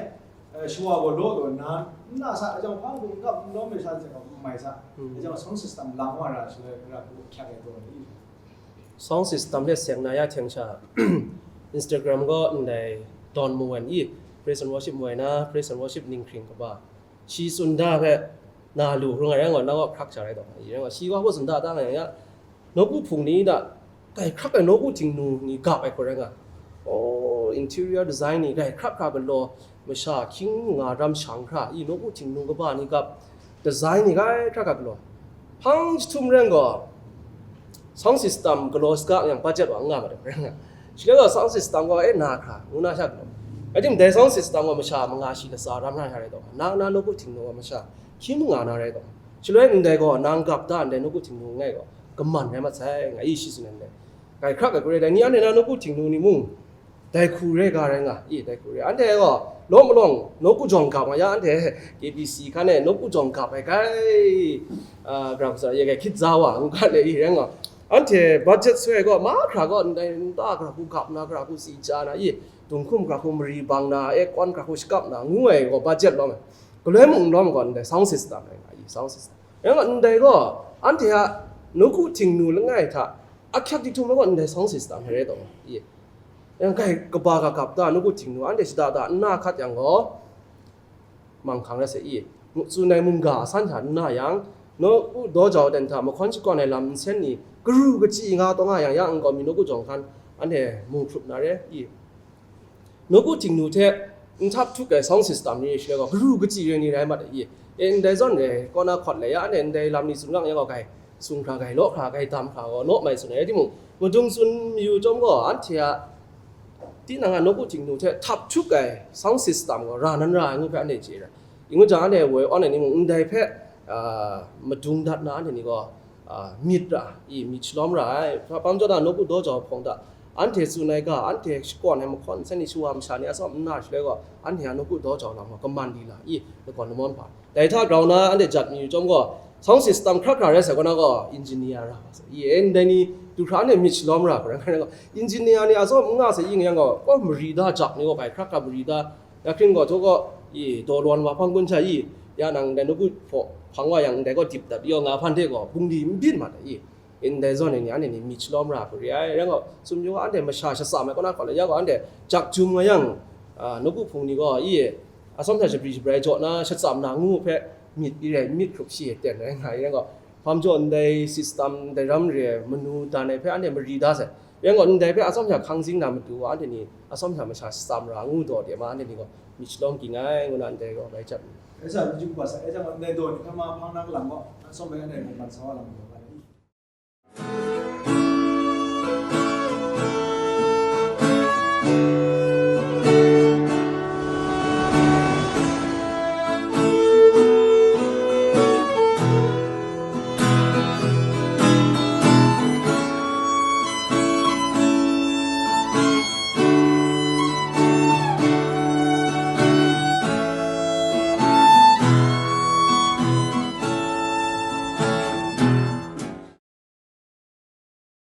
eh, shawa gaw law taw nna, nna sa, a jang hpang hku n kap, n lawm ai sha, n mai sa, a jang sound system lang wa ra, shaloi, ra hku ahkyak ai taw ni. Sound system hte seng na ya hten sha, Instagram gaw ndai dawn mawen i, praise and worship mawen na, praise and worship ninghkring kaba, shi tsun da hpe na lu hkrung ai rai ngai, nang gaw hkrak sha rai taw, i rai ngai, shi gaw hpaw tsun da da ngai ya, nawku hpung ni da, grai hkrak ai nawku htingnu ni gap ai hku rai nga, o, interior design ni grai hkrak hkra galaw, masha hkying nga ram shang hkra, i nawku htingnu kaba ni gap, design ni grai hkrak hkra galaw. Hpang jahtum ren gaw, sound system galaw saga yang budget wa n nga mat ai hku rai nga. Shaloi gaw sound system gaw, e, na hkra, ngu na sha galaw. Rai timung, dai sound system gaw masha manga shi latsa ram na sha rai taw, na, na nawku htingnu gaw masha hkying manga na rai taw. Shaloi ndai gaw nang gap da ndai nawku htingnu ngai gaw, kaman rai mat sai, nga i shi tsun ai ndai. Grai hkrak ai hku rai, dai ni anhte na nawku htingnu ni mung, dai hku re ga rai nga, i, dai hku re. Anhte gaw, lawm malawng, nawku jawng gap nga ya, anhte K B C hkan e nawku jawng gap ai kai, a, gara hku sa, ye kai hkit za wa, ngu ga le, i, rai nga. Anhte budget soi ai gaw, mahkra gaw, ndai nta gara hku gap na, gara hku si ja na, i, dunghkum gara hku mari bang na, aircon gara hku shakap na, ngu ai gaw, budget lawm ai. Galoi mung n lawm gaw, ndai sound system rai nga, i, sound system. Rai nga, ndai gaw, anhte a nawku htingnu langai hta, ahkyak dihtum ai gaw, ndai sound system rai taw, i. Yang grai kaba ga gap da, nawku htingnu anhte shada da nna hkat yang gaw, manghkang rai sai i, tsun ai mungga a san hta nna yang, nawku daw jau dan hta mahkawn shakawn ai lam nsen ni, karu kachyi nga taw nga yang, ya n gaw mi nawku jawng hkan, anhte mu hprup na re i. Nawku htingnu hte n htap htuk ai sound system ni shaloi gaw, karu kachyi rai ni rai mat ai i. E, ndai zawn re, kaw na hkawt lai ya, anhte ndai lam ni tsun gang yang gaw, grai sung hkra, grai law hkra, grai dam hkra gaw, naw mai tsun ai, rai timung, madung tsun mayu chyawm gaw, anhte a tinang a nawku htingnu hte htap htuk ai sound system gaw ra nan ra ai ngu hpe anhte chye ra. I ngu jang, anhte woi awn ai ni mung ndai hpe, a, madung dat na anhte ni gaw, a, myit ra, i, myit shalawm ra ai. Hpa, hpang jaw na nawku daw jau hpawng hta, anhte tsun ai ga, anhte shakawn ai mahkawn nsen ni shawa masha ni a tsawm nna shaloi gaw, anhte a nawku daw jau lam gaw kaman di la, i, lakawn lamawn hpa. Dai hta grau na anhte jat mayu chyawm gaw, sound system hkra hkra rai sai kaw na gaw, engineer ra wa sai. I, e, ndai ni du hkra anhte myit shalawm ra hkra rai gaw, engineer ni a tsawm n nga sai i nga yang gaw, gaw mari da jak ni gaw, bai hkra hkra mari da, ya hkring gaw, htaw gaw, i, daw lawan wa hpang kun sha i, ya nang ndai nawku hpaw hpang wa yang, ndai gaw dip dat yaw nga hpan hte gaw, bungli n byin mat ai i. Ndai zawn e ni, anhte ni myit shalawm ra hku re ai. Rai gaw, sumsing gaw anhte masha shatsam ai kaw na hkawt le, ya gaw anhte jak jum nga yang, a, nawku hpung ni gaw, i, atsawm hta shabri shabrai jaw na, shatsam na ngu hpe myit i rai, myit hkrup shi e ten rai nga ai. Rai gaw, hpang jaw ndai system, ndai ram re ai manu dan ai hpe anhte mari da sai. Rai gaw, ndai hpe atsawm hta hkang zing na matu gaw, anhte ni atsawm hta masha shatsam ra ngu daw de ma, anhte ni gaw myit shalawm ging ai, ngu na ndai gaw bai jat mi. Rai sa, myit jum kaba sa, e jang gaw, ndai daw ni hkra ma hpang na kalang gaw, atsawm bai anhte mungkan sa wa lam gaw.